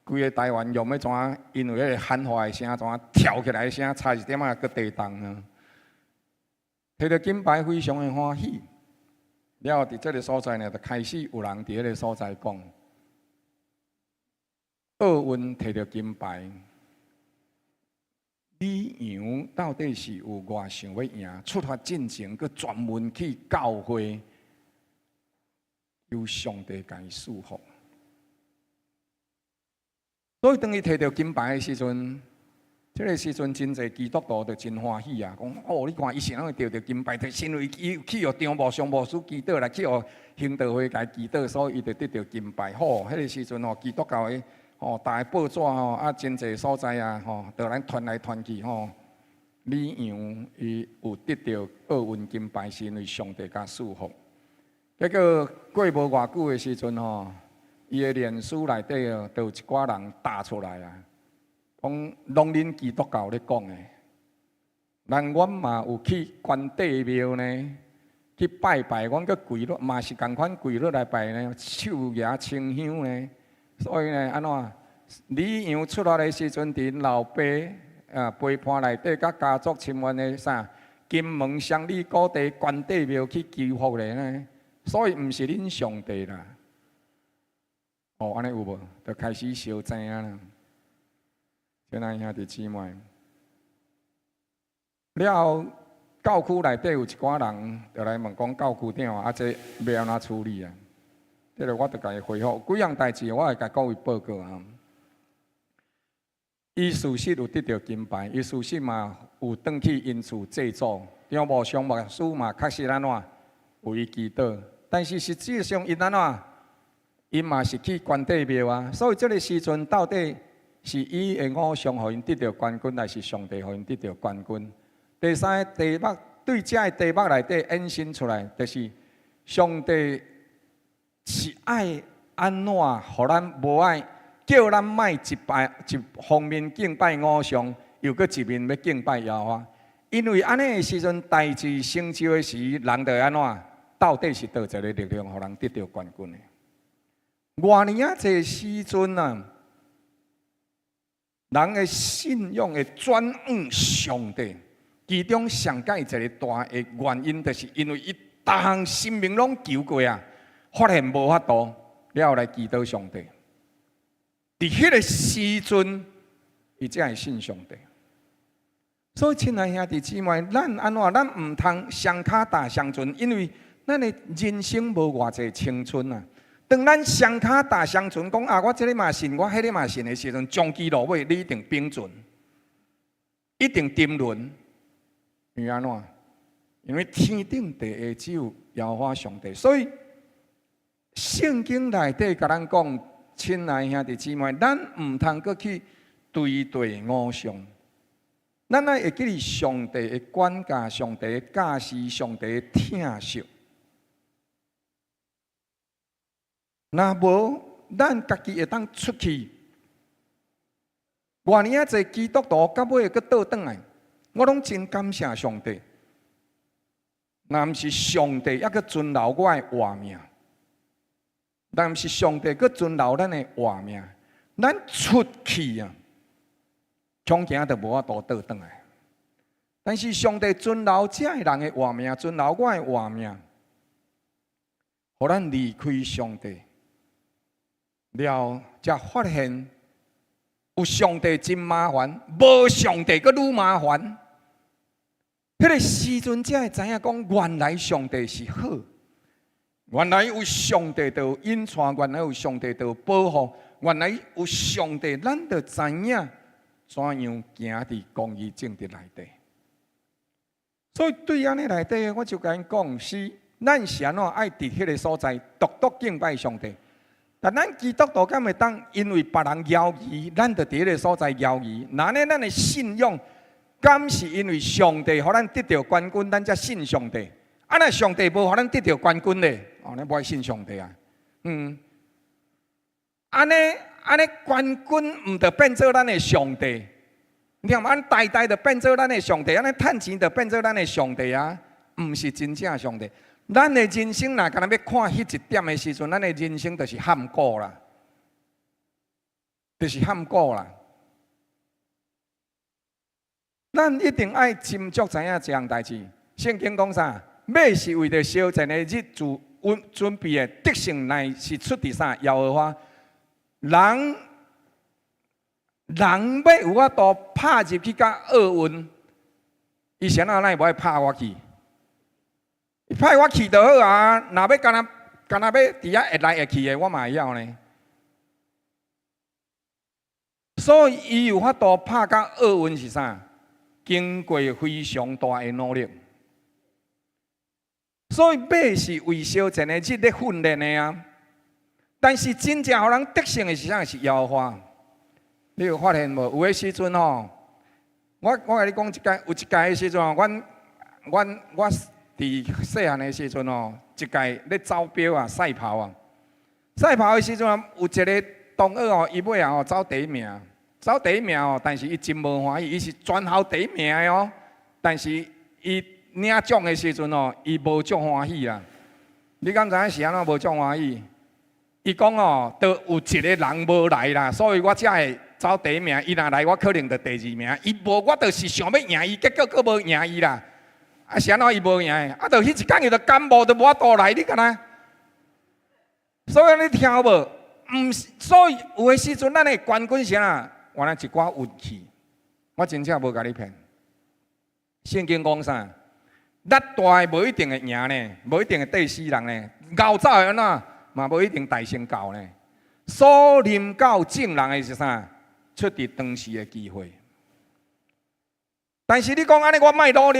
規个台灣用欲怎樣？因為彼个喊話的聲，怎樣跳起來的聲，差一點仔閣地動啊！摕著金牌非常的歡喜。了後佇這个所在呢，就開始有人佇彼个所在講，奧運摕著金牌，李洋到底是有偌想欲贏？出發進前，閣專門去教會，求上帝共伊賜福。所以當伊摕著金牌的時陣，這个時陣真濟基督徒就真歡喜啊！講哦，你看伊是按怎得著金牌，就是因為伊去予張牧上牧師祈禱來去予興道會共祈禱，所以伊就得著金牌。吼，彼个時陣吼，基督教的吼，逐个報紙吼，啊，真濟所在啊，吼，就來傳來傳去吼。李洋伊有得著奧運金牌，是因為上帝共賜福。結果過無偌久的時陣吼，伊的臉書內底哦，就有一寡人打出來啊，講攏恁基督教咧講的，咱阮嘛有去關帝廟呢，去拜拜，阮閣跪落嘛是仝款跪落來拜呢，手舉清香呢。所以呢，按怎李洋出來的時陣，佇𪜶老爸啊陪伴內底，佮家族親緣的啥金門雙里古地關帝廟去祈福咧呢。所以毋是恁上帝啦。哦，按呢有無？就開始相爭啊啦。親愛兄弟姊妹，了後教區內底有一寡人就來問講教區長啊，這欲按怎處理啊？這个我就共伊回覆幾項代誌，我會共各位報告啊。伊事實有得著金牌，伊事實嘛有轉去𪜶厝祭祖，張牧上牧師嘛確實按怎為伊祈禱，但是實際上𪜶按怎，𪜶嘛是去關帝廟啊，所以這个時陣到底是伊的偶像予𪜶得著冠軍，還是上帝予𪜶得著冠軍？第三个題目對這个題目內底衍生出來，就是上帝是愛按怎予咱無愛叫咱莫一拜一方面敬拜偶像，又閣一面欲敬拜耶和華？因為按呢的時陣，代誌成就的時，人就會按怎？到底是佗一个力量，予人得著冠軍的？偌爾仔濟時陣啊，人的信仰會轉向上帝，其中上蓋一个大的原因，就是因為伊逐項生命攏求過啊，發現無法度，了後來祈禱上帝。佇彼个時陣，伊才會信上帝。所以，親愛兄弟姊妹，咱按怎？咱毋通雙跤踏雙船，因為咱的人生無偌濟青春啊。當咱雙跤踏雙船，講啊，我這个嘛信，我彼个嘛信的時陣，終其落尾，你一定崩船，一定沉淪。因為按怎？因為天頂地下只有耶和華上帝，所以聖經內底共咱講，親愛兄弟姊妹，咱毋通閣去追隨偶像，咱愛會記得上帝的管教、上帝的教示、上帝的疼惜。若無，咱家己會當出去。偌爾仔濟基督徒到尾閣倒轉來，我攏真感謝上帝。若毋是上帝猶閣存留我的活命，若毋是上帝閣存留咱的活命，咱出去啊，恐驚就無法度倒轉來。但是上帝存留這个人的活命，存留我的活命，予咱離開上帝了，才發現有上帝真麻煩，無上帝閣愈麻煩。彼个時陣才會知影講，原來上帝是好，原來有上帝就有引帶，原來有上帝就有保護，原來有上帝，咱就知影怎樣行佇公義正直內底。所以對按呢內底，我就共𪜶講是，咱是按怎愛佇彼个所在獨獨敬拜上帝。但咱基督徒敢會當因為別人枵魚，咱就佇彼个所在枵魚？那呢，咱的信仰敢是因為上帝予咱得著冠軍，咱才信上帝？啊，若上帝無予咱得著冠軍咧，哦，咱無愛信上帝啊。按呢按呢冠軍毋著變做咱的上帝？你看，按代代就變做咱的上帝，按呢趁錢就變做咱的上帝啊？毋是真正上帝。咱的人生若干焦欲看彼一點的時陣，咱的人生就是譀古啦，就是譀古啦。咱一定愛斟酌知影這項代誌。聖經講啥？馬是為著相戰的日子準備的，得勝乃是出佇啥？耶和華。人人欲有法度拍入去共奧運，伊啥人會無愛拍我去？伊派我去就好啊！若欲干焦干焦欲佇遐會來會去的，我嘛會曉呢。所以伊有法度拍甲奧運是啥？經過非常大的努力。所以馬是為相戰的日咧訓練的啊。但是真正予人得勝的是啥？是耶和華。你有發現無？有的時陣吼，我共你講一擺，有一擺的時陣吼，阮阮我佇細漢的時陣吼，一擺咧走標啊，賽跑啊，賽跑的時陣啊，有一个同學哦，伊尾仔吼走第一名，走第一名哦，但是伊真無歡喜，伊是全校第一名的哦，但是伊領獎的時陣哦，伊無足歡喜啊。你敢知影是按怎無足歡喜？伊講哦，都有一个人無來啦，所以我才會走第一名。伊若來，我可能就第二名。伊無，我就是想欲贏伊，結果閣無贏伊啦。啊，是按怎伊無贏的？啊，就彼一工伊就感冒，就無法度來，你敢若？所以你聽無？毋是，所以有的時陣，咱的冠軍是啥？原來一寡運氣。我真正無共你騙。聖經講啥？力大的無一定會贏呢，無一定會綴死人呢。𠢕走的按怎嘛無一定大成就呢。所臨到眾人的是啥？出佇當時的機會。但是你講按呢，我莫努力，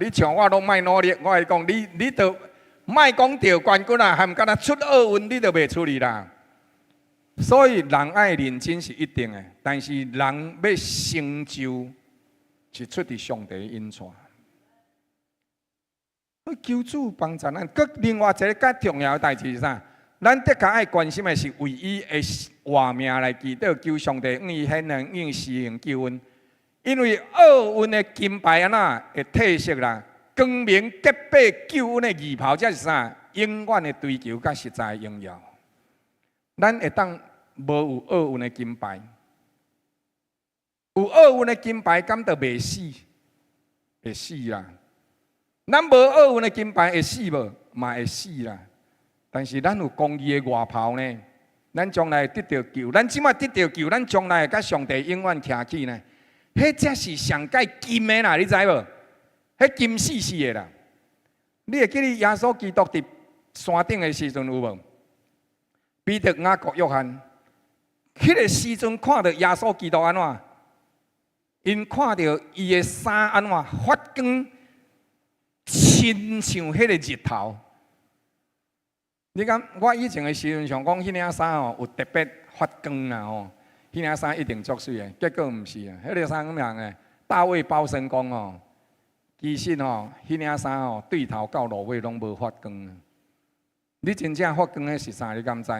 你像我攏莫努力，我會講你，你著莫講著冠軍啊，含干焦出奧運，你都袂出去啦。所以人愛認真是一定的，但是人欲成就是出佇上帝的引帶。求主幫助咱。閣另外一个較重要的代誌是啥？咱的確愛關心的是為伊的活命來祈禱，求上帝向伊顯現，向伊施行救恩。因為奧運的金牌按怎會褪色啦？光明潔白救恩的義袍，才是啥？永遠的追求佮實在榮耀。咱會當無有奧運的金牌，有奧運的金牌，敢就袂死？會死啦！咱無奧運的金牌會死無？嘛會死啦！但是咱有公義的外袍呢，咱將來會得著救，咱這擺得著救，咱將來會佮上帝永遠徛起呢。彼才是上蓋金的啦，你知無？彼金死死的啦！你會記得耶穌基督佇山頂的時陣有無？彼得、雅各、約翰，彼個時陣看著耶穌基督按怎？𪜶看著伊的衫按怎發光，親像彼個日頭。你敢？我以前的時陣想講，彼領衫哦有特別發光啦吼，彼領衫一定足媠的。結果毋是啊，彼個衫怎樣的？大衛鮑森講哦，其實吼，彼領衫吼對頭到落尾攏無發光。你真正發光的是啥？你敢知？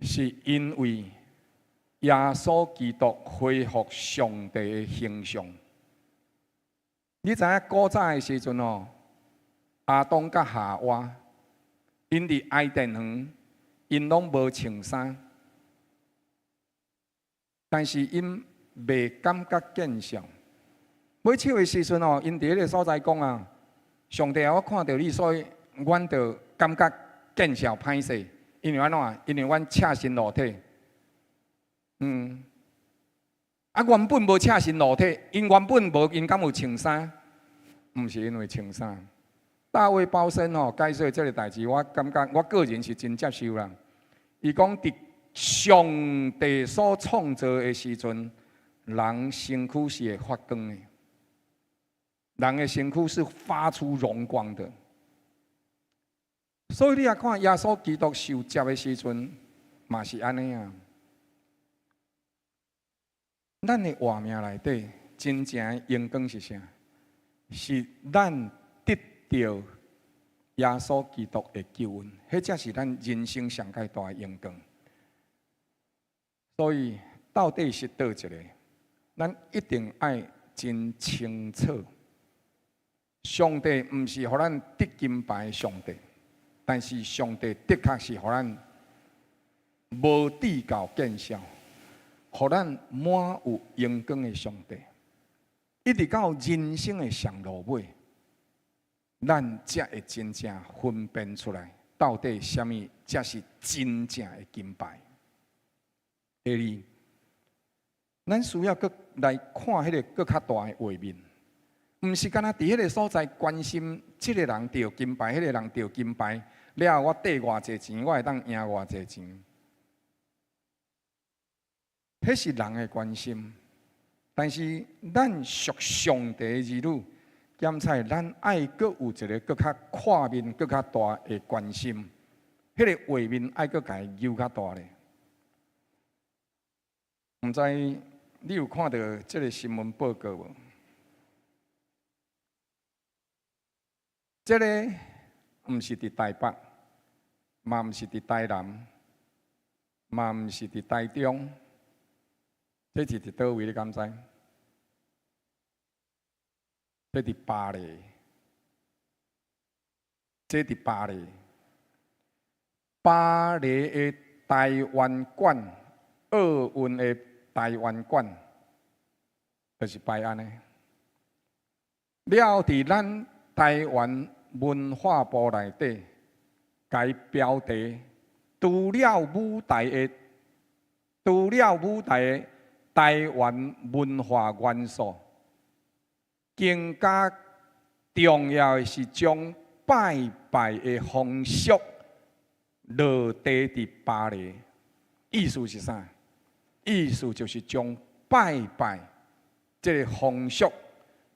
是因為耶穌基督恢復上帝的形象。你知影古早的時陣哦，亞當佮夏娃，𪜶佇伊甸園，𪜶攏無穿衫，但是𪜶袂感覺見笑。尾手的時陣哦，𪜶佇彼个所在講啊，上帝啊，我看著你，所以阮就感覺見笑歹勢，因為按怎？因為阮赤身露體。啊，原本無赤身露體，𪜶原本無，𪜶敢有穿衫？毋是因為穿衫。大衛鮑森吼解說這个代誌，我感覺我個人是真接受啦。伊講佇上帝所創造的時陣，人身軀是會發光的，人的身軀是發出榮光的。所以你也看耶穌基督受洗的時陣，嘛是按呢啊。咱的活命內底真正的榮光是啥？是咱得著耶穌基督的救恩，彼才是咱人生上蓋大的榮光。所以到底是佗一个？咱一定愛真清楚。上帝毋是予咱得金牌的上帝，但是上帝的確是予咱無至到見笑，予咱滿有榮光的上帝。一直到人生的上落尾，咱才會真正分辨出來，到底啥物才是真正的金牌。第二，咱需要閣來看彼个閣較大的畫面，毋是干焦佇彼个所在關心這个人著金牌，彼个人著金牌，了後我綴偌濟錢，我會當贏偌濟錢。彼是人的關心，但是咱屬上帝的兒女，兼且咱愛閣有一个閣較闊面、閣較大的關心，彼个畫面愛閣共伊搝較大咧。毋知你有看著這个新聞報告無？這个毋是佇台北，嘛毋是佇台南，嘛毋是佇台中，這是佇佗位？你敢知？這佇巴黎，這佇巴黎，巴黎的台灣館，奧運的台灣館，就是擺按呢。了佇咱台灣文化部內底，共標題除了舞台的台灣文化元素，更加重要的是將拜拜的風俗落地佇巴黎。意思是啥？意思就是將拜拜這个風俗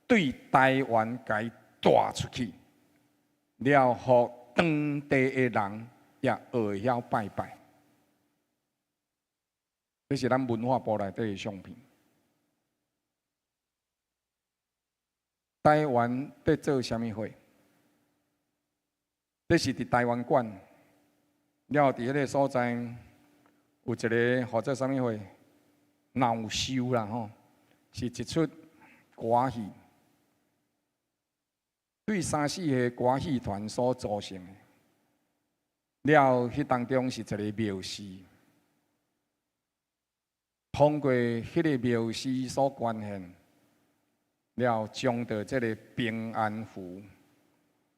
對台灣共帶出去，了予當地的人也學會曉拜拜。這是咱文化部內底的相片。台灣佇做啥物貨？這是佇台灣館。了後佇彼个所在有一个號做啥物貨鬧秀啦吼，是一齣歌戲，對三四个歌戲團所組成的。了後，彼當中是一个牧師，通過彼个牧師所捐獻，了後將著這个平安符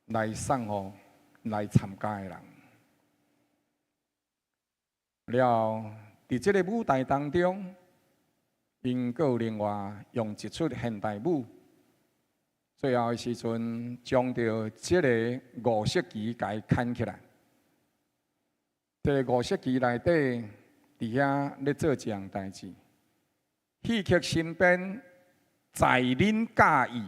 來送予來參加的人。了後，佇這个舞台當中，𪜶閣有另外用一齣現代舞，最後的時陣將著這个五色旗共伊牽起來。這个五色旗內底，佇遐咧做一項代誌，戲曲新編在恁佮意，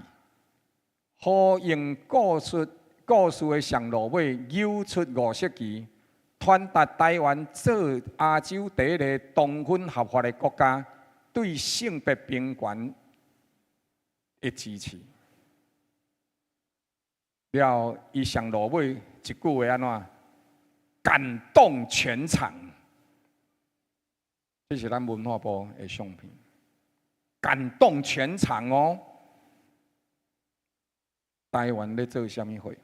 呼應故事的上落尾，扭出五色旗，傳達台灣做亞洲第一个同婚合法的國家，對性別平權的支持。了後，伊上落尾一句話按怎？感動全場。這是咱文化部的相片，感動全場哦。台灣咧做啥物貨？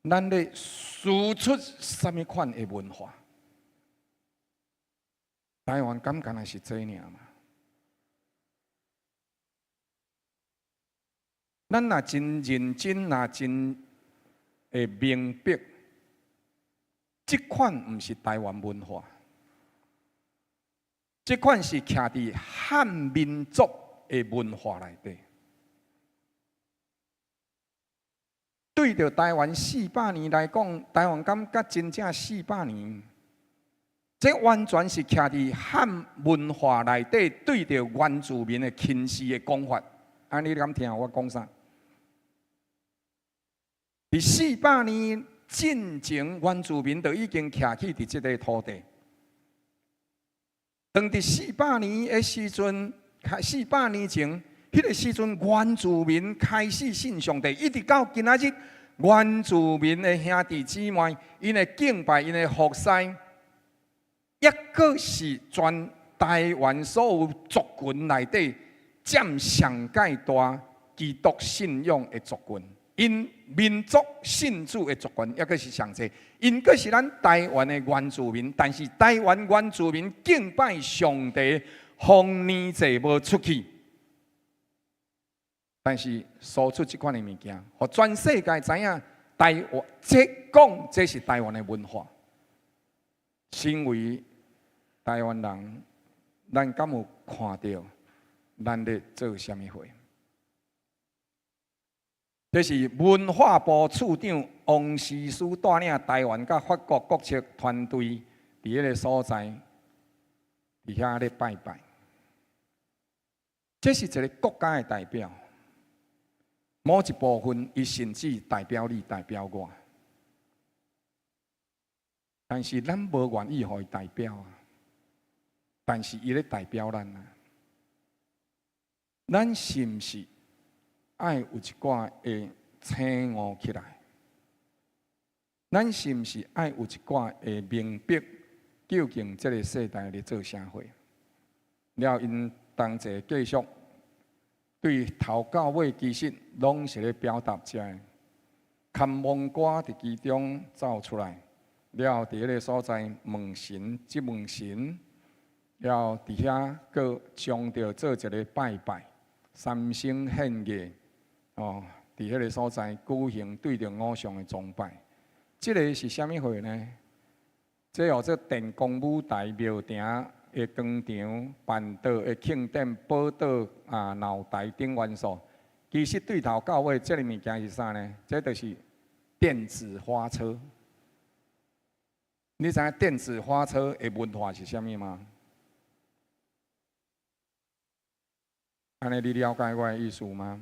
咱咧輸出啥物款的文化？台灣敢干焦是這爾嘛？咱若真認真，若真會明白，這款毋是台灣文化，這款是徛佇漢民族的文化內底。對著台灣400年來講，台灣敢才真正四百年？這完全是徛佇漢文化內底，對著原住民的輕視的講法。按呢你敢聽我講啥？佇四百年進前，原住民就已經徛起佇這个土地。當佇四百年的時陣，四百年前，彼个時陣原住民開始信上帝，一直到今仔日，原住民的兄弟姊妹，𪜶的敬拜，𪜶的服侍，抑閣是全台灣所有族群內底佔上蓋大基督信仰的族群。𪜶民族信主的族群，抑閣是上濟，𪜶閣是咱台灣的原住民，但是台灣原住民敬拜上帝，豐年祭無出去，但是輸出這款的物件，予全世界知影台灣，這講這是台灣的文化。身為台灣人，咱敢有看著咱咧做啥物貨？這是文化部處長王時思帶領台灣佮法國國策團隊佇彼个所在，佇遐咧拜拜。這是一个國家的代表，某一部分，伊甚至代表你，代表我。但是咱無願意予伊代表啊，但是伊咧代表咱啊。咱是毋是愛有一寡的醒悟起來？咱是毋是愛有一寡的明白，究竟這个世代咧做啥貨？了後，𪜶同齊繼續對頭到尾，其實攏是咧表達這个。看蒙歌佇其中走出來，了後佇彼个所在問神，質問神，了後佇遐閣將著做一个拜拜，三牲獻禮。哦，佇彼个所在舉行對著偶像的崇拜，這个是啥物貨呢？這號做電光舞台廟埕的廣場辦桌的慶典寶島啊鬧台等元素。其實對頭到尾，這个物件是啥呢？這就是電子花車。你知影電子花車的文化是啥物嗎？按呢你了解我的意思嗎？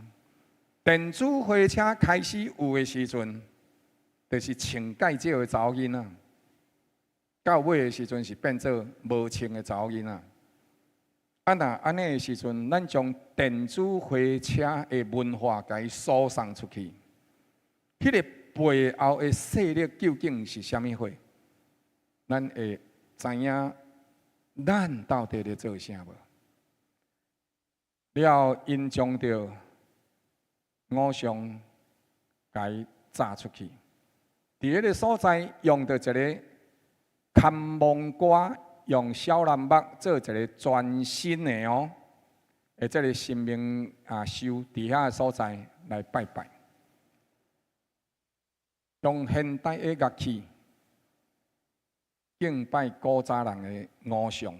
電子花車開始有的時陣，就是穿戒指的查某囡仔；到尾的時陣是變做無穿的查某囡仔。啊，若按呢的時陣，咱將電子花車的文化共伊輸送出去，彼个背後的勢力究竟是啥物貨？咱會知影咱到底咧做啥無？了後，𪜶將著偶像共炸出去，佇彼个所在用著一个牽亡歌，用小楠木做一个全新的哦，的這个神明啊，樹佇遐个所在來拜拜，用現代的樂器敬拜古早人的偶像。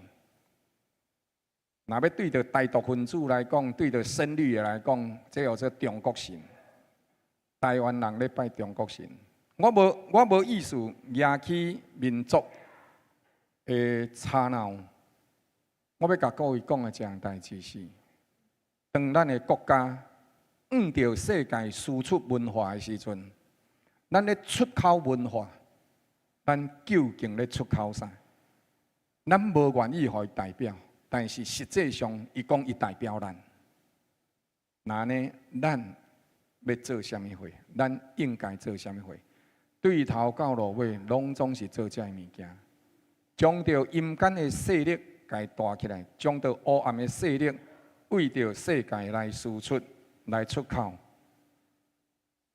若欲對著台獨分子來講，對著深綠的來講，這叫做中國神。台灣人咧拜中國神，我無意思惹起民族的吵鬧。我欲共各位講的一項代誌是，當咱的國家向著世界輸出文化的時陣，咱咧出口文化，咱究竟咧出口啥？咱無願意予伊代表，但是實際上，伊講伊代表咱。那呢，咱欲做啥物貨？咱應該做啥物貨？對頭到落尾，攏總是做這个物件，將著陰間的勢力共帶起來，將著黑暗的勢力為著世界來輸出、來出口。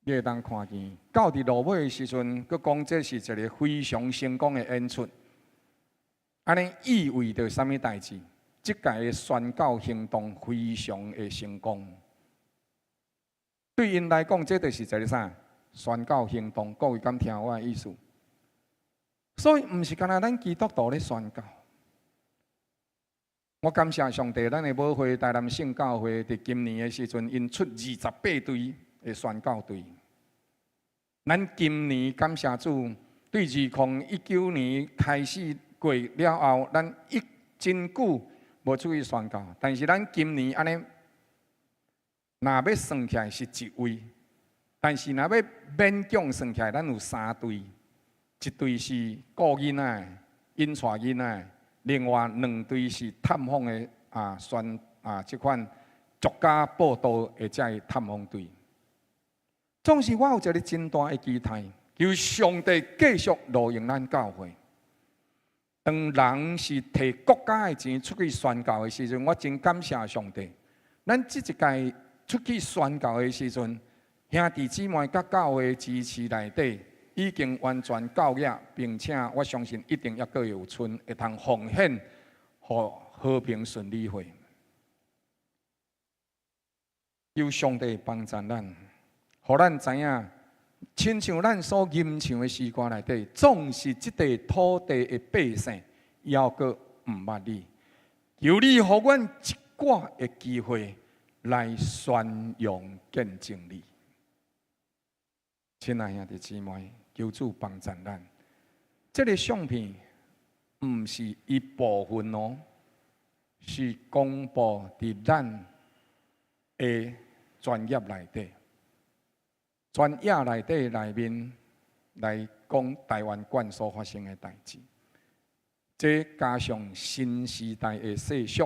你會當看見，到佇落尾的時陣，閣講這是一个非常成功的演出。按呢意味著啥物代誌？這屆的宣教行動非常的成功。對𪜶來講，這就是一个啥？宣教行動。各位敢聽我的意思？所以，毋是干焦咱基督徒咧宣教。我感謝上帝，咱的母會台南聖教會佇今年的時陣，𪜶出28隊的宣教隊。咱今年感謝主，對2019年開始過了後，咱已真久無出去宣教，但是咱今年按呢，若欲算起來是一位，但是若欲勉強算起來，咱有三隊，一隊是顧囡仔的，𪜶帶囡仔的，另外兩隊是探訪的啊，宣啊，這款獨家報道的這个探訪隊。總是我有一个真大的期待，求上帝繼續路用咱教會。當人是提國家的錢出去宣教的時陣，我真感謝上帝。咱這一屆出去宣教的時陣，兄弟姊妹佮教會支持內底，已經完全夠額，並且我相信一定猶閣有賰會通奉獻予和平順利會。求上帝幫助咱，予咱知影，親像咱所吟唱的詩歌內底，縱是這塊土地的百姓，猶閣毋捌你。求你予阮一寡的機會來宣揚見證你。親愛兄弟姊妹，求主幫助咱。這个相片毋是一部分哦，是公布佇咱的專頁內底。專頁內底內面來講台灣縣所發生的代誌，這加上新時代的世俗，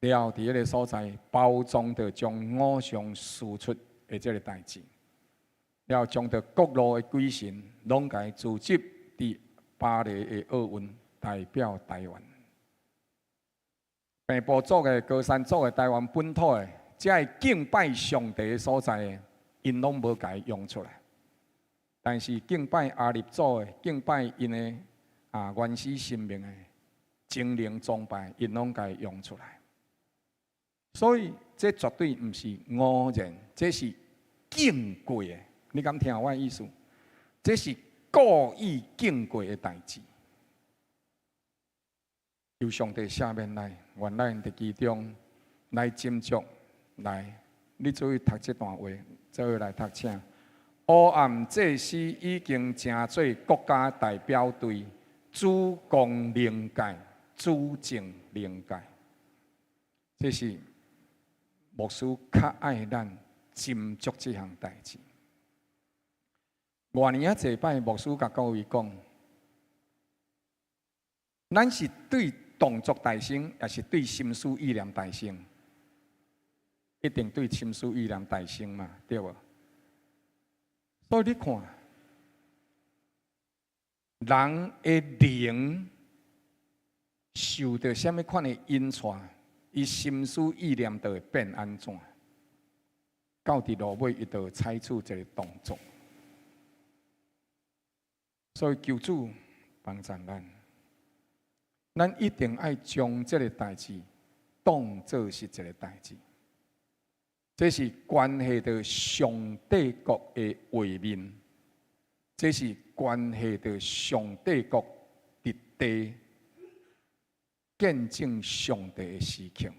了佇彼个所在包裝著將偶像輸出的這个代誌，了將著各路的鬼神攏共組織佇巴黎的奧運代表台灣。平埔族的、高山族的、台灣本土的，這个敬拜上帝的所在的，𪜶攏無共伊用出來。但是敬拜阿立祖的、敬拜𪜶的啊原始神明的精靈崇拜，𪜶攏共伊用出來。所以這絕對毋是偶然，這是經過的。你敢聽我的意思？這是故意經過的代誌。求上帝赦免咱，願咱佇其中來斟酌，來，你注意讀這段話，做伙來讀請。黑暗祭司已經成做國家代表隊，主攻靈界，主政靈界。這是牧師較愛咱斟酌這項代誌。偌爾仔濟擺，牧師共各位講，咱是對動作大聲，抑是對心思意念大聲？一定對心思意念大聲嘛，對無？所以你看，人的靈受著啥物款的引帶，伊心思意念就會變按怎？到佇落尾，伊就採取一个動作。所以求主幫助咱，咱一定愛將這个代誌當做是一个代誌，這是關係著上帝國的畫面，這是關係著上帝國佇地見證上帝的時刻。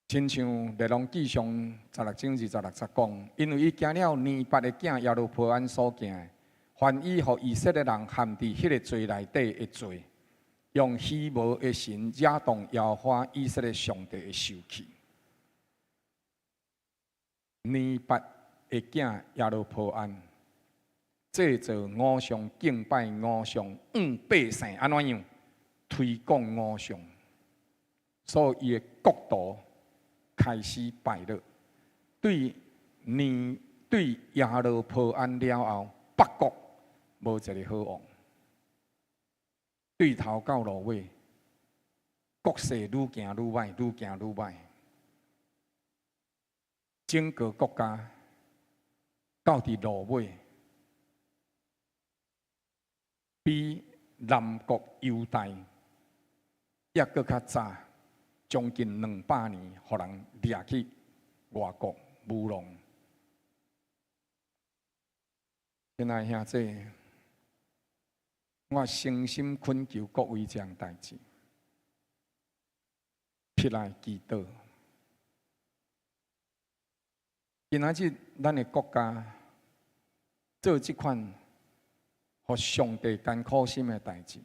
親像列王紀上16章26節講，因為伊行了尼八的囝耶羅波安所行的，凡伊予以色列人陷佇彼个罪內底的罪，用虛無的神惹動耶和華以色列上帝的受氣。尼八的囝耶羅波安製造偶像、敬拜偶像，向百姓按怎樣推廣偶像，所以伊的國度開始敗落。對尼對耶羅波安了後，北國無一個好王。對頭到落尾，國勢愈行愈䆀，愈行愈䆀。整個國家到佇落尾，比南國猶大猶閣較早，將近200年，予人掠去外國流浪。親愛兄弟，我誠心懇求各位這項代誌，起來祈禱。今仔日咱的國家做這款予上帝艱苦心的代誌，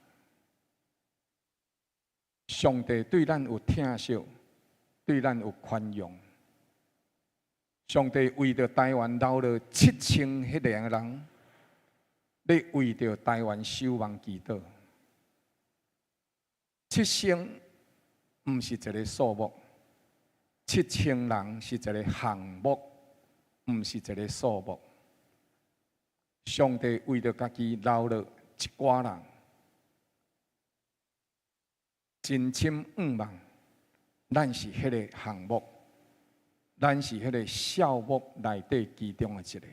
上帝對咱有疼惜，對咱有寬容。上帝為著台灣留了7000彼个人，咧為著台灣守望祈禱。7000毋是一个數目，7000人是一个項目，毋是一个數目。上帝為著家己留了一寡人，真心向望，咱是彼个項目，咱是彼个數目內底其中的一个。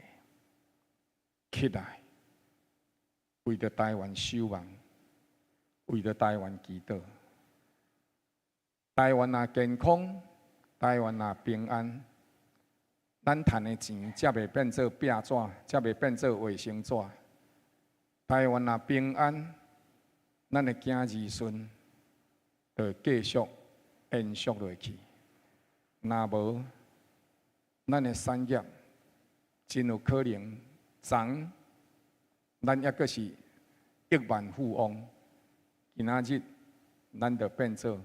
起來，為著台灣守望，為著台灣祈禱。台灣若健康，台灣若平安，咱趁的錢才袂變做壁紙，才袂變做衛生紙。台灣若平安，咱的囝兒孫就會繼續延續落去。若無，咱的產業真有可能昨咱猶閣是億萬富翁，今仔日咱就變做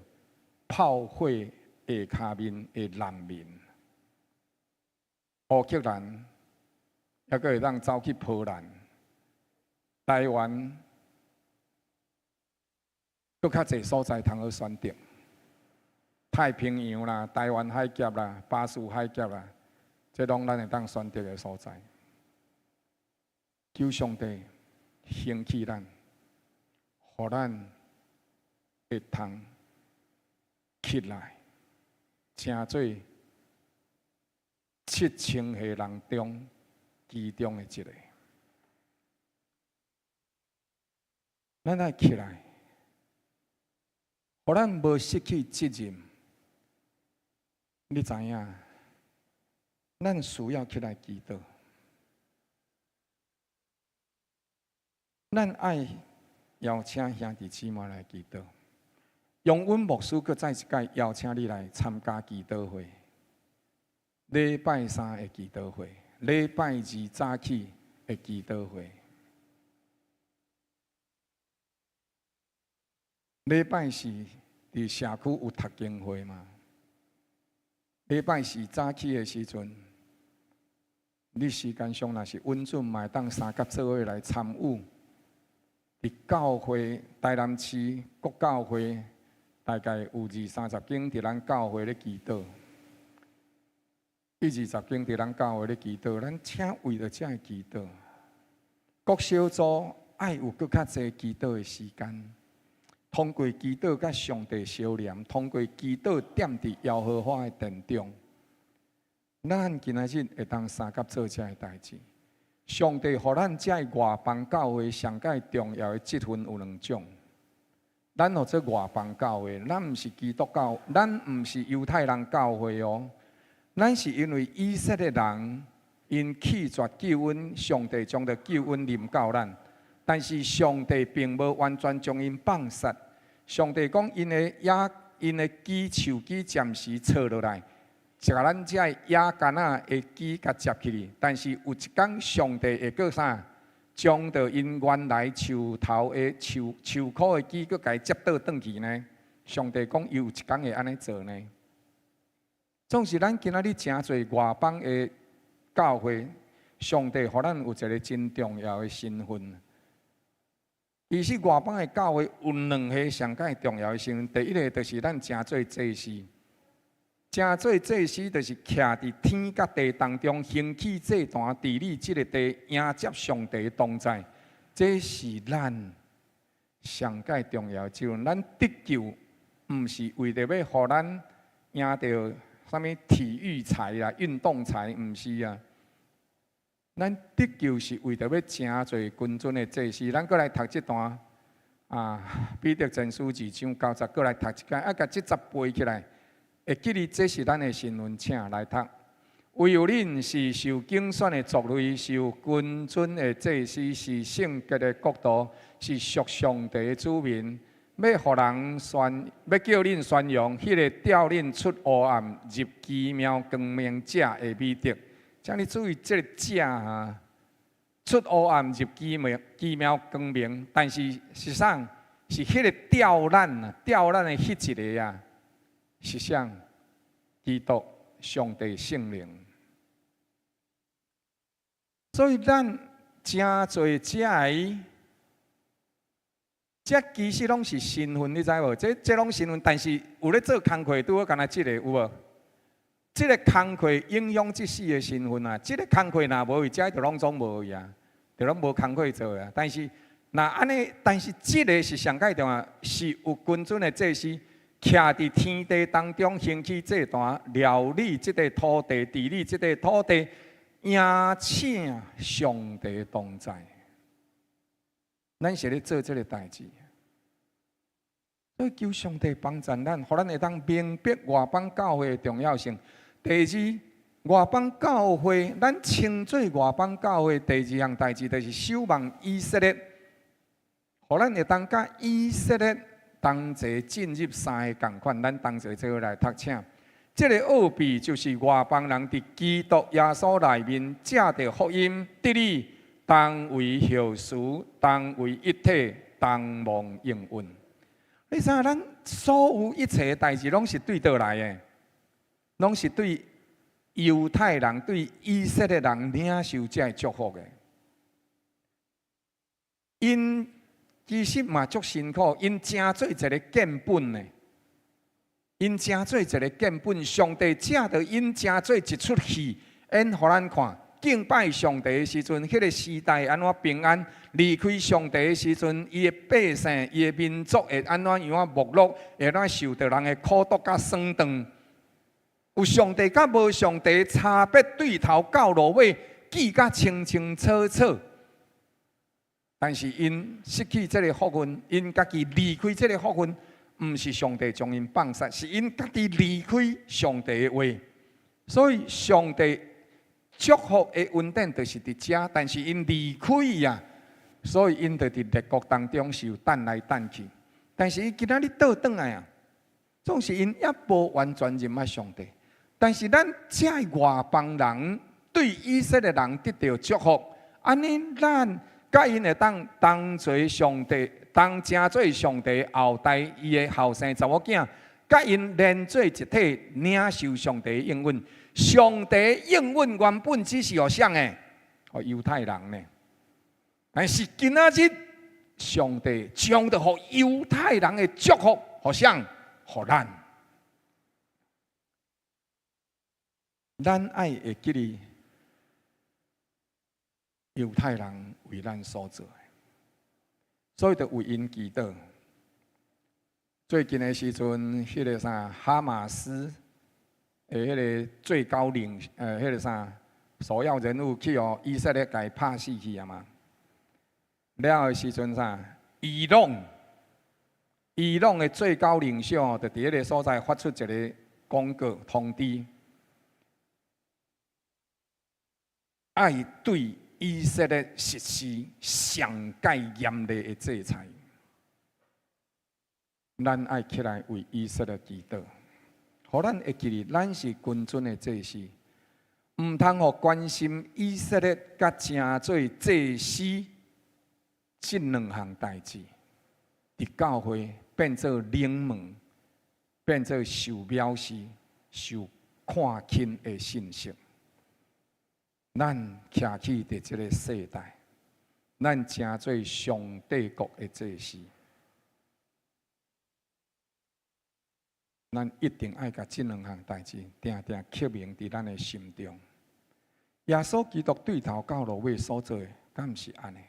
炮火下跤面的難民。烏克蘭猶閣會當走去波蘭，台灣閣較濟所在通好選擇。太平洋啦、台灣海峽啦、巴士海峽啦，這攏咱會當選擇的所在。求上帝興起咱，予咱會通起來，成做7000個人中其中的一個。咱愛起來，予咱無失去責任。你知影？咱需要起來祈禱。咱愛邀請兄弟姊妹來祈禱。楊溫牧師閣再一擺邀請你來參加祈禱會。禮拜三的祈禱會，禮拜二早起的祈禱會。禮拜四佇社區有讀經會嘛？禮拜四早起的時陣，你時間上若是允准，嘛會當相佮做伙來參與。佇教會台南市國教會，大概有二三十間佇咱教會咧祈禱，一二十間佇咱教會咧祈禱，咱請為著遮個祈禱，各小組愛有閣較濟祈禱的時間，通過祈禱佮上帝相連，通過祈禱踮佇耶和華的殿中。咱今仔日會當相佮做這个代誌。上帝予咱這个外邦教會上蓋重要的職分有兩種。咱號做外邦教會，咱毋是基督教，咱毋是猶太人教會哦。咱是因為以色列人𪜶棄絕救恩，上帝將著救恩臨到咱，但是上帝並無完全將𪜶放殺。上帝講𪜶的野𪜶的枝樹枝暫時錯落來，共咱這个野柑仔的枝共接起去。但是有一工上帝會閣啥？將著𪜶原來樹頭的樹樹箍的枝，閣共伊接倒轉去呢？上帝講伊有一工會按呢做呢。總是咱今仔日誠濟外邦的教會，上帝予咱有一個真重要的身份。其實外邦的教會有兩個上蓋重要的身份，第一个就是咱成做祭司，成做祭司就是徛佇天佮地當中，興起祭壇，治理這个地，迎接上帝同在。這是咱上蓋重要的職分。咱得救，毋是為著欲予咱贏著啥物體育彩啦、運動彩，毋是啊。咱得救是為著欲成做君尊的祭司。咱閣來讀這段啊，彼得前書二章九節，閣來讀一擺，啊，共這節背起來，會記得這是咱的身份，請來讀。唯有恁是受揀選的族類，是有君尊的祭司，是聖潔的國度，是屬上帝的子民。欲予人宣，欲叫恁宣揚彼个召恁出黑暗入奇妙光明者的美德。請你注意這个者啊，出黑暗入奇妙奇妙光明，但是是啥？是彼个召咱啊，召咱的彼一个啊，是啥？基督上帝聖靈。所以咱誠濟遮个，這其實攏是身份，你知無？這這攏身份，但是有咧做工課，拄好敢若這个有無？這个工課影響這四个身份啊！這个工課若無去，這就攏總無去啊，就攏無工課做啊。但是若按呢，但是這个是上蓋重要，是有君尊的祭司，徛佇天地當中興起祭壇，料理這个土地，治理這个土地，迎請上帝同在。咱是咧做這个代誌，所以求上帝幫助咱，予咱會當明白外邦教會的重要性。第二，外邦教會，咱稱做外邦教會第二項代誌，就是守望以色列，予咱會當佮以色列同齊進入三个仝款。咱同齊做伙來讀，請。這个奧秘就是外邦人佇基督耶穌內面藉著福音得以同為後嗣，同為一體，同蒙應允。你知影咱所有一切代誌攏是對佗來的？攏是對猶太人、對以色列人領受這个祝福的。𪜶其實嘛足辛苦，𪜶成做一个見本的，𪜶成做一个見本。上帝藉著𪜶成做一齣戲，演予咱看。敬拜上帝的時陣，彼个時代按怎平安；離開上帝的時陣，伊的百姓、伊的民族會按怎樣仔沒落，會按怎受著人的苦毒佮損斷。有上帝佮無上帝差別，對頭到落尾記甲清清楚楚。但是𪜶失去這个福分，𪜶家己離開這个福分，毋是上帝將𪜶放殺，是𪜶家己離開上帝的話。所以上帝祝福的恩典就是佇遮，但是𪜶離開伊啊，所以𪜶就佇列國當中受擲來擲去。但是伊今仔日倒轉來啊，總是𪜶猶無完全認捌上帝。但是咱這外邦人對以色列人得著祝福，按呢咱佮𪜶會當當做上帝，當成做上帝後代伊的後生查某囝，佮𪜶連做一體，領受上帝應允。上帝應允原本只是予誰的？予猶太人呢。但是今仔日，上帝將著予猶太人的祝福，予誰？予咱。咱愛會記得，猶太人為咱所做的，所以著為𪜶祈禱。最近的時陣，彼個啥哈馬斯的彼个最高領，彼个啥首要人物去予以色列共拍死去啊嘛。了後的時陣啥，伊朗，伊朗的最高領袖就佇彼个所在發出一个廣告通知，愛對以色列實施上蓋嚴厲的制裁。咱愛起來為以色列祈禱，予咱會記得，咱是君尊的祭司，毋通予關心以色列佮成做祭司這兩項代誌，佇教會變做冷門，變做受藐視、受看輕的信息。咱徛起佇這个世代，咱成做上帝國的祭司。咱一定愛共這兩項代誌定定刻銘佇咱的心中。耶穌基督對頭到落尾所做的，敢毋是按呢？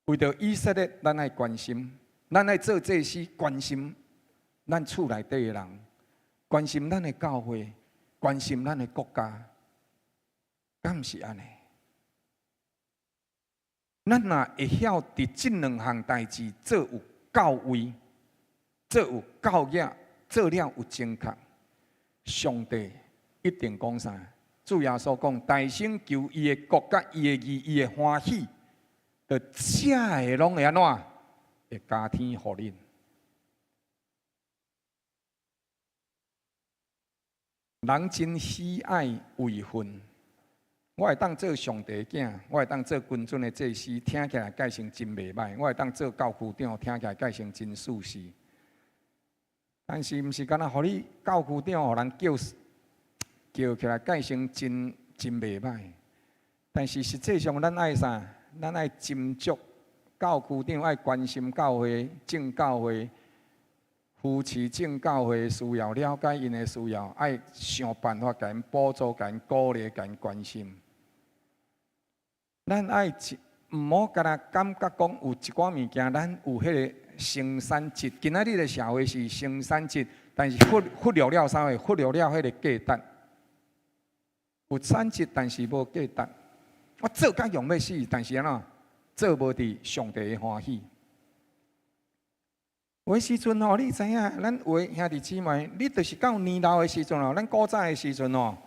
為著以色列，咱愛關心，咱愛做祭司，關心咱厝內底的人，關心咱的教會，關心咱的國家，敢毋是按呢？咱若會曉佇這兩項代誌做有到位，做有教養。做了有正確，上帝一定講啥？主耶穌講：大先求伊的國佮伊的義，伊會歡喜，就這个攏會按怎？會加添予恁。人真喜愛位份，我會當做上帝囝，我會當做君尊的祭司，聽起來蓋成真袂䆀；我會當做教區長，聽起來蓋成真舒適。但是毋是干焦予你教區長，予人叫叫起來，蓋成真真袂䆀。但是實際上，咱愛啥？咱愛斟酌教區長愛關心教會、正教會、扶持正教會的需要，了解𪜶的需要，愛想辦法共𪜶補助、共𪜶鼓勵、共𪜶關心。咱愛毋好干焦感覺講有一寡物件，咱有彼個生產值。今仔日的社會是生產值，但是忽忽略了啥物？忽略了彼个價值。有產值，但是無價值。我做甲用欲死，但是按怎做無佇上帝的歡喜。有的時陣吼，你知影，咱有的兄弟姊妹，你就是到年老的時陣哦，咱古早的時陣哦，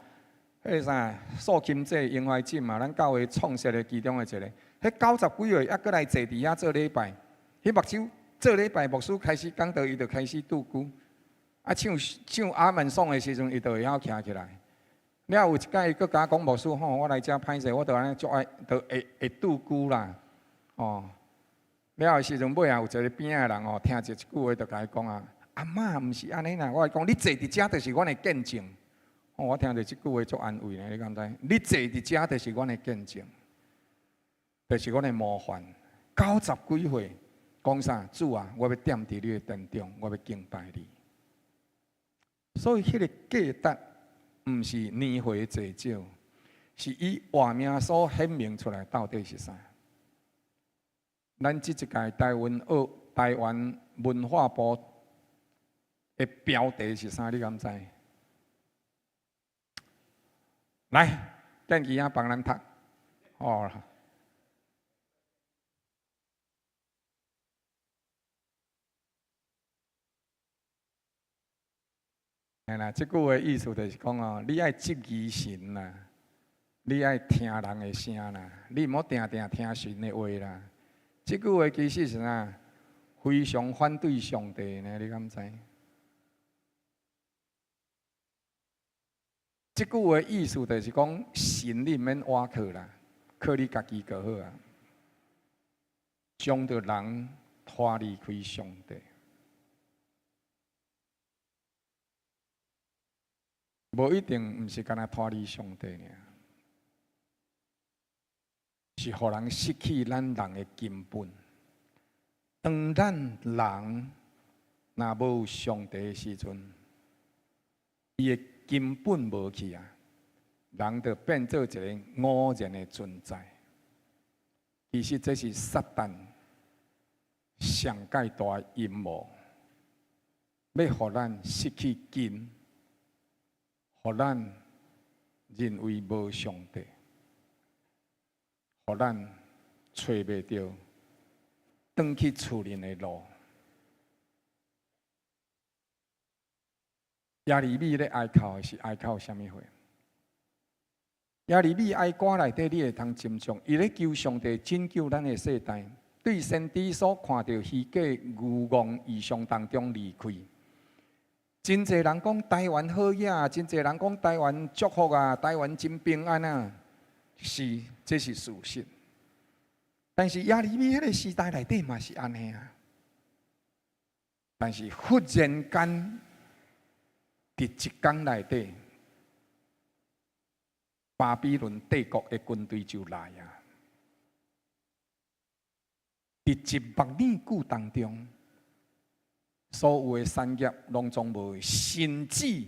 彼个啥素琴姐、英懷鎮嘛，咱教會創設的其中的一个，彼90幾歲猶閣來坐佇遐做禮拜，彼目睭做禮拜，牧師開始講道，伊就開始拄久，啊唱唱阿門頌的時陣，伊就會曉徛起來。了有一擺，伊閣共我講牧師吼，我來遮歹勢，我就按呢足愛，就會會拄久啦，哦。了的時陣，尾仔有一个邊仔的人哦，聽著一句話就共伊講啊，阿嬤毋是按呢啦，我講你坐佇遮就是阮的見證。哦，我聽著這句話足安慰呢，你敢知？你坐佇遮就是阮的見證，就是阮的模範。90幾歲，講啥？主啊，我欲踮佇你的殿中，我欲敬拜你。所以，彼个價值毋是年歲濟少，是以活命所顯明出來到底是啥？咱這一屆台灣學台灣文化部的標題是啥？你敢知？來，電機仔幫咱讀，哦。嘿啦，這句話意思就是講哦，你愛質疑神啦，你愛聽人的聲啦，你毋好定定聽神的話啦。這句話其實是啥？非常反對上帝呢，你敢知？這句話意思就是講，神你毋免倚靠啦，靠你家己就好啊。將著人拖離開上帝，無一定毋是干焦脫離上帝爾，是予人失去咱人的根本。當咱人若無上帝的時陣，伊的根本無去啊，人就變做一个偶然的存在。其實這是撒旦上蓋大陰謀，欲予咱失去根，予咱認為無上帝，予咱揣袂著轉去厝裡的路。耶利米咧哀哭的是哀哭啥物貨？耶利米哀歌內底，你會通斟酌，伊咧求上帝拯救咱的世代，對先知所看著虛假愚妄異象當中離開。真濟人講台灣好額，真濟人講台灣祝福啊，台灣真平安啊，是，這是事實。但是耶利米彼个時代內底嘛是按呢啊。但是忽然間，佇一工內底，巴比倫帝國的軍隊就來啊！佇100年久當中，所有的產業攏總無，甚至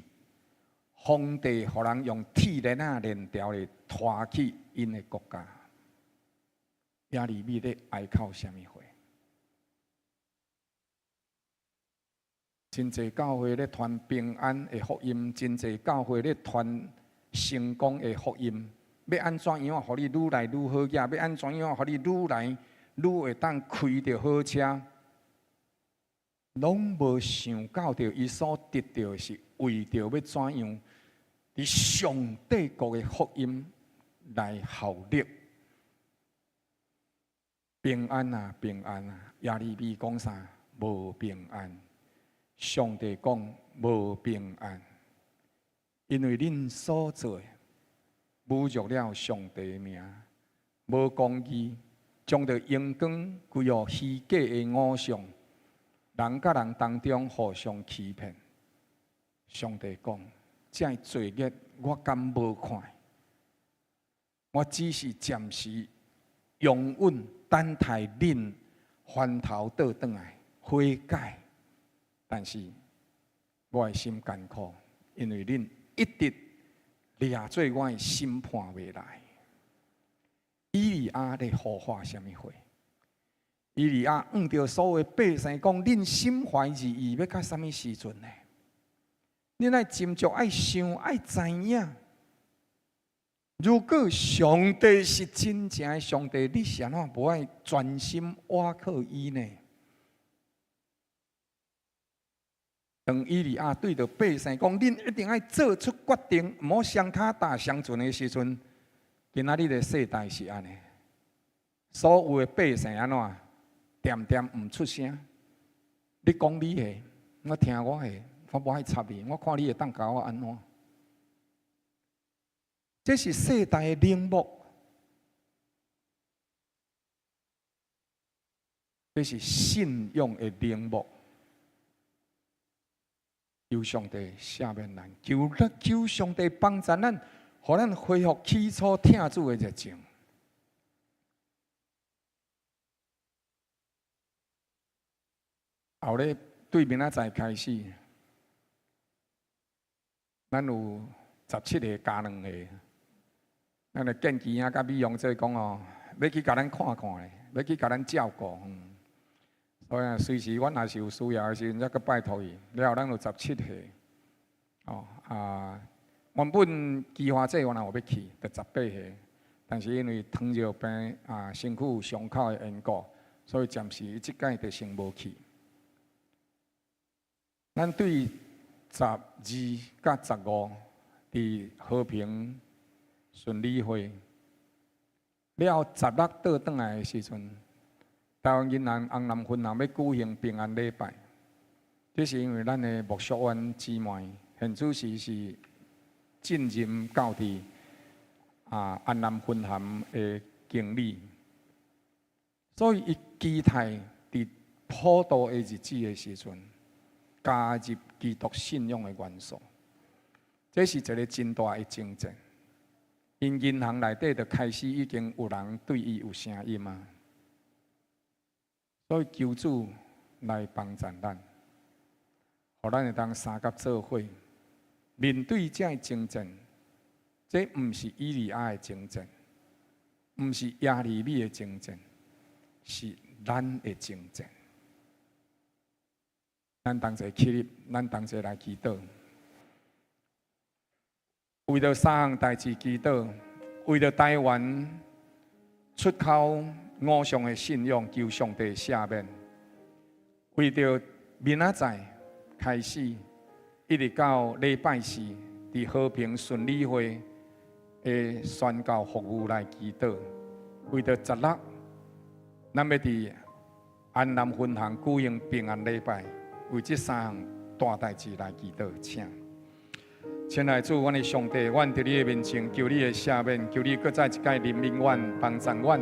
皇帝予人用鐵鏈仔鏈條來拖去𪜶的國家。耶利米咧哀哭啥物貨？真濟教會咧傳平安的福音，真濟教會咧傳成功的福音，欲按怎樣予你愈來愈好額？欲按怎樣予你愈來愈會當開著好車？攏無想到著伊所得著的是為著欲怎樣佇上帝國的福音來效力。平安啊，平安啊！耶利米講啥？無平安。上帝講無平安，因為恁所做的侮辱了上帝的名，無公義，將著榮光歸予虛假的偶像，人佮人當中互相欺騙。上帝講：這个罪孽我敢無看？我只是暫時容忍等待恁翻頭倒轉來悔改。但是我的心艱苦，因為恁一直掠做我的審判袂來。以利亞咧呼喊啥物話？以利亞向著所有百姓講：恁心懷二意，欲到啥物時陣呢？恁愛斟酌、愛想、愛知影。如果上帝是真正的上帝，你是按怎無愛專心倚靠伊呢？當以利亞對著百姓講：恁一定愛做出決定，毋好雙跤踏雙船的時陣，今仔日的世代是按呢，所有的百姓按怎恬恬毋出聲？你講你的，我聽我的，我無愛插你，我看你會當共我按怎？這是世代的冷漠，這是信仰的冷漠。求上帝赦免咱，求求上帝幫助咱，予咱恢復起初疼主的熱情。後日對明仔載開始，咱有17個加兩個，咱的建基兄佮美容姐講哦，欲去共咱看看咧，欲去共咱照顧。所以啊，隨時阮若是有需要的時陣，才閣拜託伊。了後咱有17歲，哦啊，原本計劃這我若有欲去，著18歲，但是因為糖尿病啊，身軀有傷口的緣故，所以暫時這擺就先無去。咱對12佮15佇和平順利會了後，16倒轉來的時陣，台灣銀行紅南分行欲舉行平安禮拜，這是因為咱的牧淑婉姊妹現此時是進任到佇啊安南分行的經理，所以伊期待佇普渡的日子的時陣，加入基督信仰的元素，這是一個真大的征戰。𪜶銀行內底就開始已經有人對伊有聲音啊。所以求主來幫助咱，予咱會當相佮做伙面對這个征戰，這毋是以利亞的征戰，毋是耶利米的征戰，是咱的征戰。咱同齊起立，咱同齊來祈禱，為著三項代誌祈禱，為著台灣出口偶像的信仰，求上帝赦免；為著明仔載開始，一直到禮拜四，佇和平順利會的宣教服務來祈禱；為著16，咱欲佇安南分行舉行平安禮拜。為這三項大代誌來祈禱，請。親愛主，阮的上帝，阮佇你的面前求你的赦免，求你閣再一擺憐憫阮、幫助阮、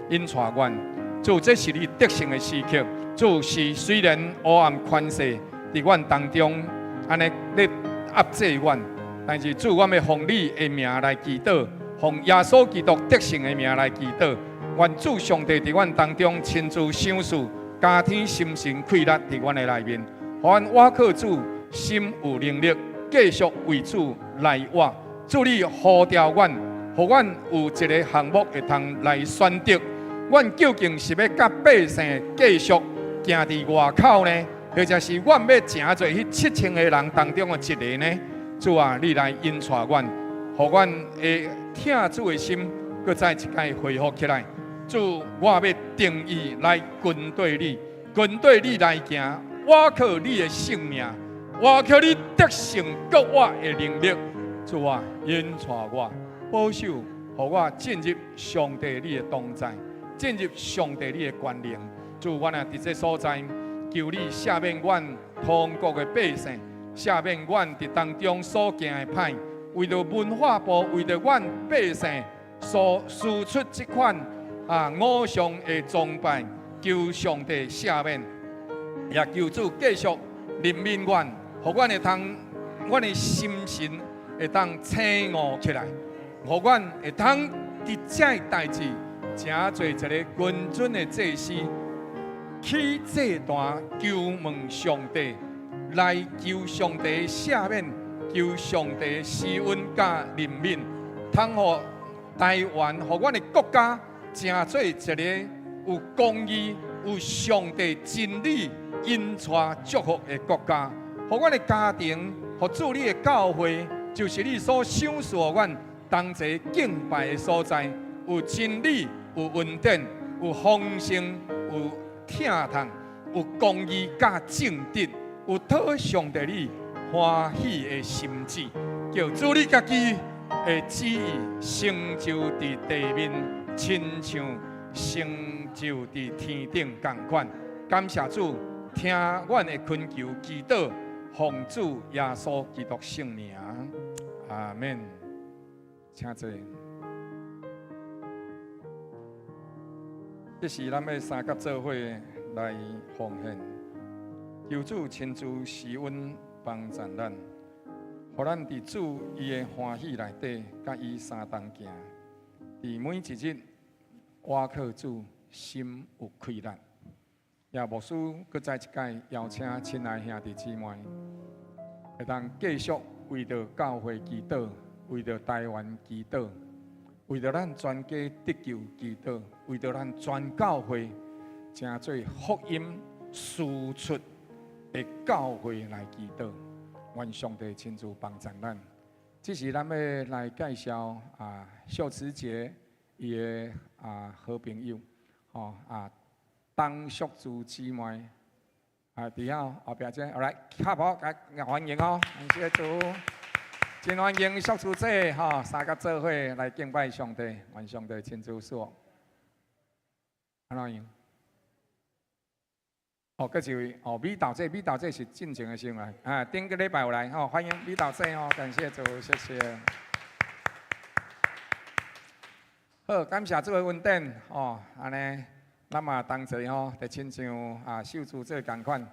引帶阮。主，這是你得勝的時刻。主是雖然黑暗權勢佇阮當中，按呢咧壓制阮，但是主，阮欲奉你的名來祈禱，奉耶穌基督得勝的名來祈禱。願主上帝佇阮當中親自賞賜，加添心神氣力佇阮的內面。予阮倚靠主，心有能力，繼續為主來活。主你呼召阮，予阮有一个項目會通來選擇。阮究竟是欲佮百姓繼續行佇外口呢，或者是阮欲成做彼7000个人當中的一个呢？主啊，你來引帶阮，予阮的疼主的心，閣再一擺恢復起來。主，我欲定意來跟綴你，跟綴你來行。倚靠你的聖名，倚靠你得勝國我的能力，主啊，引帶我，保守，予我進入上帝你的同在，進入上帝你的權能。主，阮也佇這所在，求你赦免阮唐國的百姓，赦免阮佇當中所行的歹，為著文化部，為著阮百姓所輸出這款啊偶像的崇拜，求上帝赦免。也求主繼續憐憫阮，予阮會通，阮的心神會當醒悟起來，予阮會通佇這代誌，成做一个君尊的祭司，去祭壇求問上帝，來求上帝赦免，求上帝施恩佮憐憫，通予台灣，予阮的國家，成做一个有公義、有上帝真理引帶祝福的國家，予阮的家庭，予主你的教會，就是你所賞賜予阮同齊敬拜的所在，有真理、有恩典、有豐盛、有疼痛、有公義佮正直，有討上帝你歡喜的心志，叫主你家己的旨意成就佇地面，親像成就佇天頂仝款。感謝主，聽阮的懇求祈禱，奉主耶穌基督聖名，阿們。請坐。這是咱欲三甲做伙來奉獻，求主親自施恩幫助咱，予咱佇主伊的歡喜內底，佮伊相同行。佇每一日，倚靠主，心有氣力。也牧師閣再一擺邀請親愛兄弟姊妹，會當繼續為著教會祈禱，為著台灣祈禱，為著咱全家得救祈禱，為著咱全教會成做福音輸出的教會來祈禱。願上帝親自幫助咱。這是咱欲來介紹啊，秀慈姐伊的啊好朋友，吼啊。董淑珠姊妹，啊，佇遐後壁這，來，較好，來歡迎哦，感謝主，真歡迎淑珠姐吼，三甲做伙來敬拜上帝，願上帝親自賜福。按怎樣？哦，閣一位哦，美豆姐，美豆姐是進前的時陣來，啊，頂個禮拜有來吼，歡迎美豆姐哦，感謝主，謝謝。好，感謝主的恩典哦，按呢。咱嘛同齊吼，就親像啊秀珠姐仝款，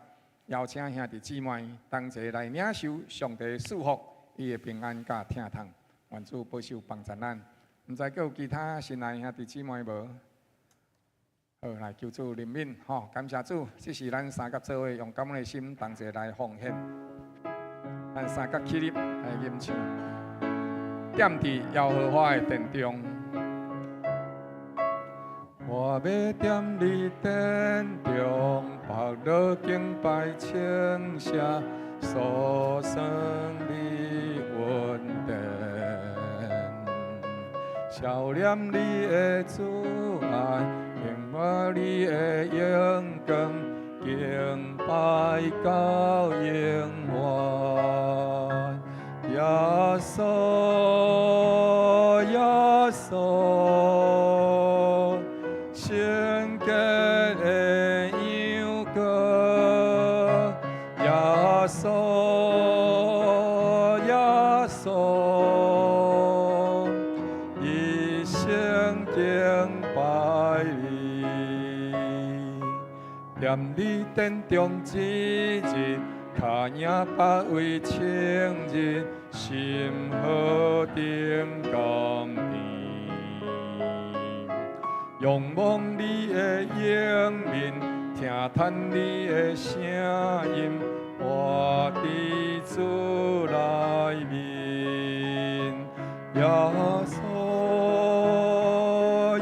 邀請兄弟姊妹同齊來領受上帝賜福，伊的平安佮疼痛，願主保守幫助咱。毋知閣有其他新來兄弟姊妹無？好，來求主憐憫吼，感謝主，這是咱三甲做伙用感恩的心同齊來奉獻。咱三甲起立來吟唱，踮佇耶和華的殿中。我欲踮你殿中，縛樂敬拜稱謝，訴算你恩典，曉念你的慈愛，明白你的榮光，敬拜到永遠。耶穌，耶穌，聖潔的羊羔，耶穌，耶穌，一生敬拜你，踮你殿中一日，較贏百位千日，心何等甘甜。仰望你的迎面，聽聞你的聲音，活佇主內面。耶穌，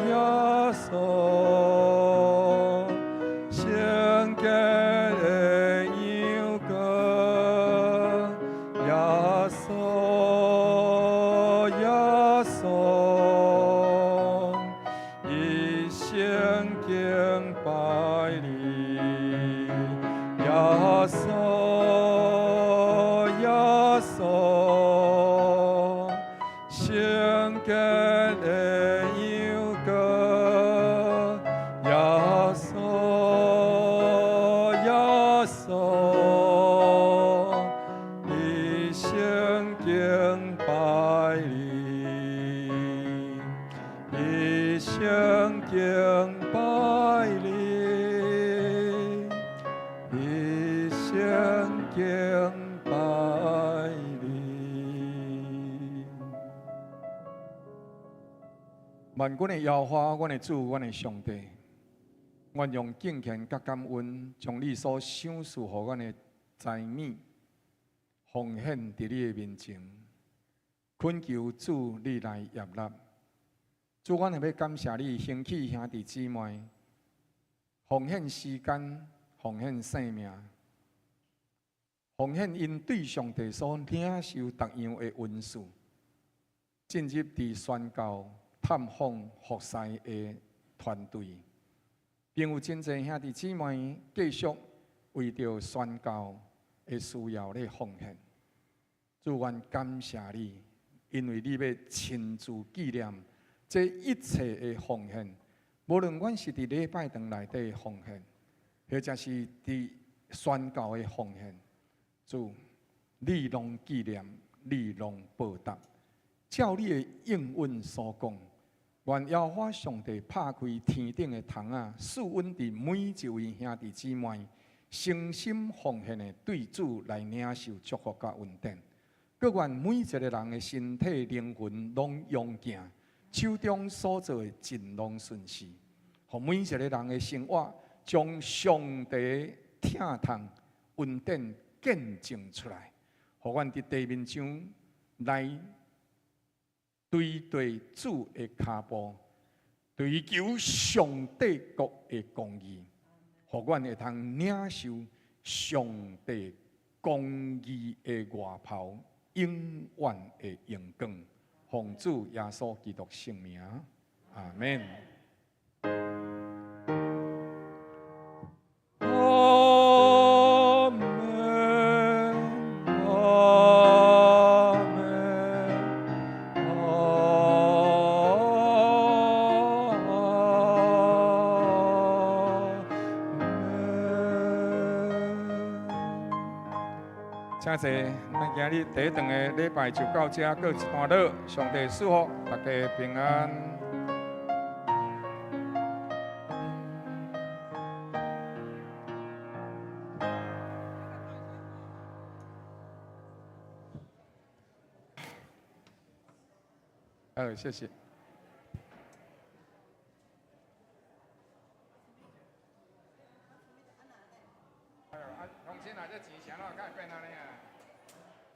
耶穌，聖潔的羊羔，耶穌，耶穌，一生敬拜你。耶穌，耶穌，聖潔的羊羔，耶穌，耶穌，一生敬拜你，一生敬拜你，一生敬拜你。萬軍的耶和華，阮的主，阮的上帝，願用敬虔佮感恩，將你所賞賜予阮的財物奉獻佇你的面前，懇求主你來悅納。主，阮會欲感謝你，興起兄弟姊妹，奉獻時間，奉獻性命，奉獻𪜶對上帝所領受逐樣的恩賜，進入佇宣教、探訪、服侍的團隊，並有真濟兄弟姊妹繼續為著宣教的需要咧奉獻。主，阮感謝你，因為你欲親自紀念這一切的奉獻，無論阮是佇禮拜堂內底奉獻，或者是佇宣教的奉獻，主，你攏紀念，你攏報答。照你的應允所講，願耶和華上帝拍開天頂的窗仔，賜恩佇每一位兄弟姊妹，誠心奉獻的對主來領受祝福佮恩典。閣願每一個人的身體靈魂攏勇健，手中所做的盡攏順遂，予每一個人的生活將上帝疼痛恩典見證出來，予阮佇地面上來追隨主的跤步，追求上帝國的公義，予阮會通領受上帝公義的外袍，永遠的榮光。奉主耶穌基督聖名，阿門。阿門，阿門，阿門。請坐，咱今日第一頓的禮拜就到這告一段落。上帝賜福，大家平安。好，謝謝。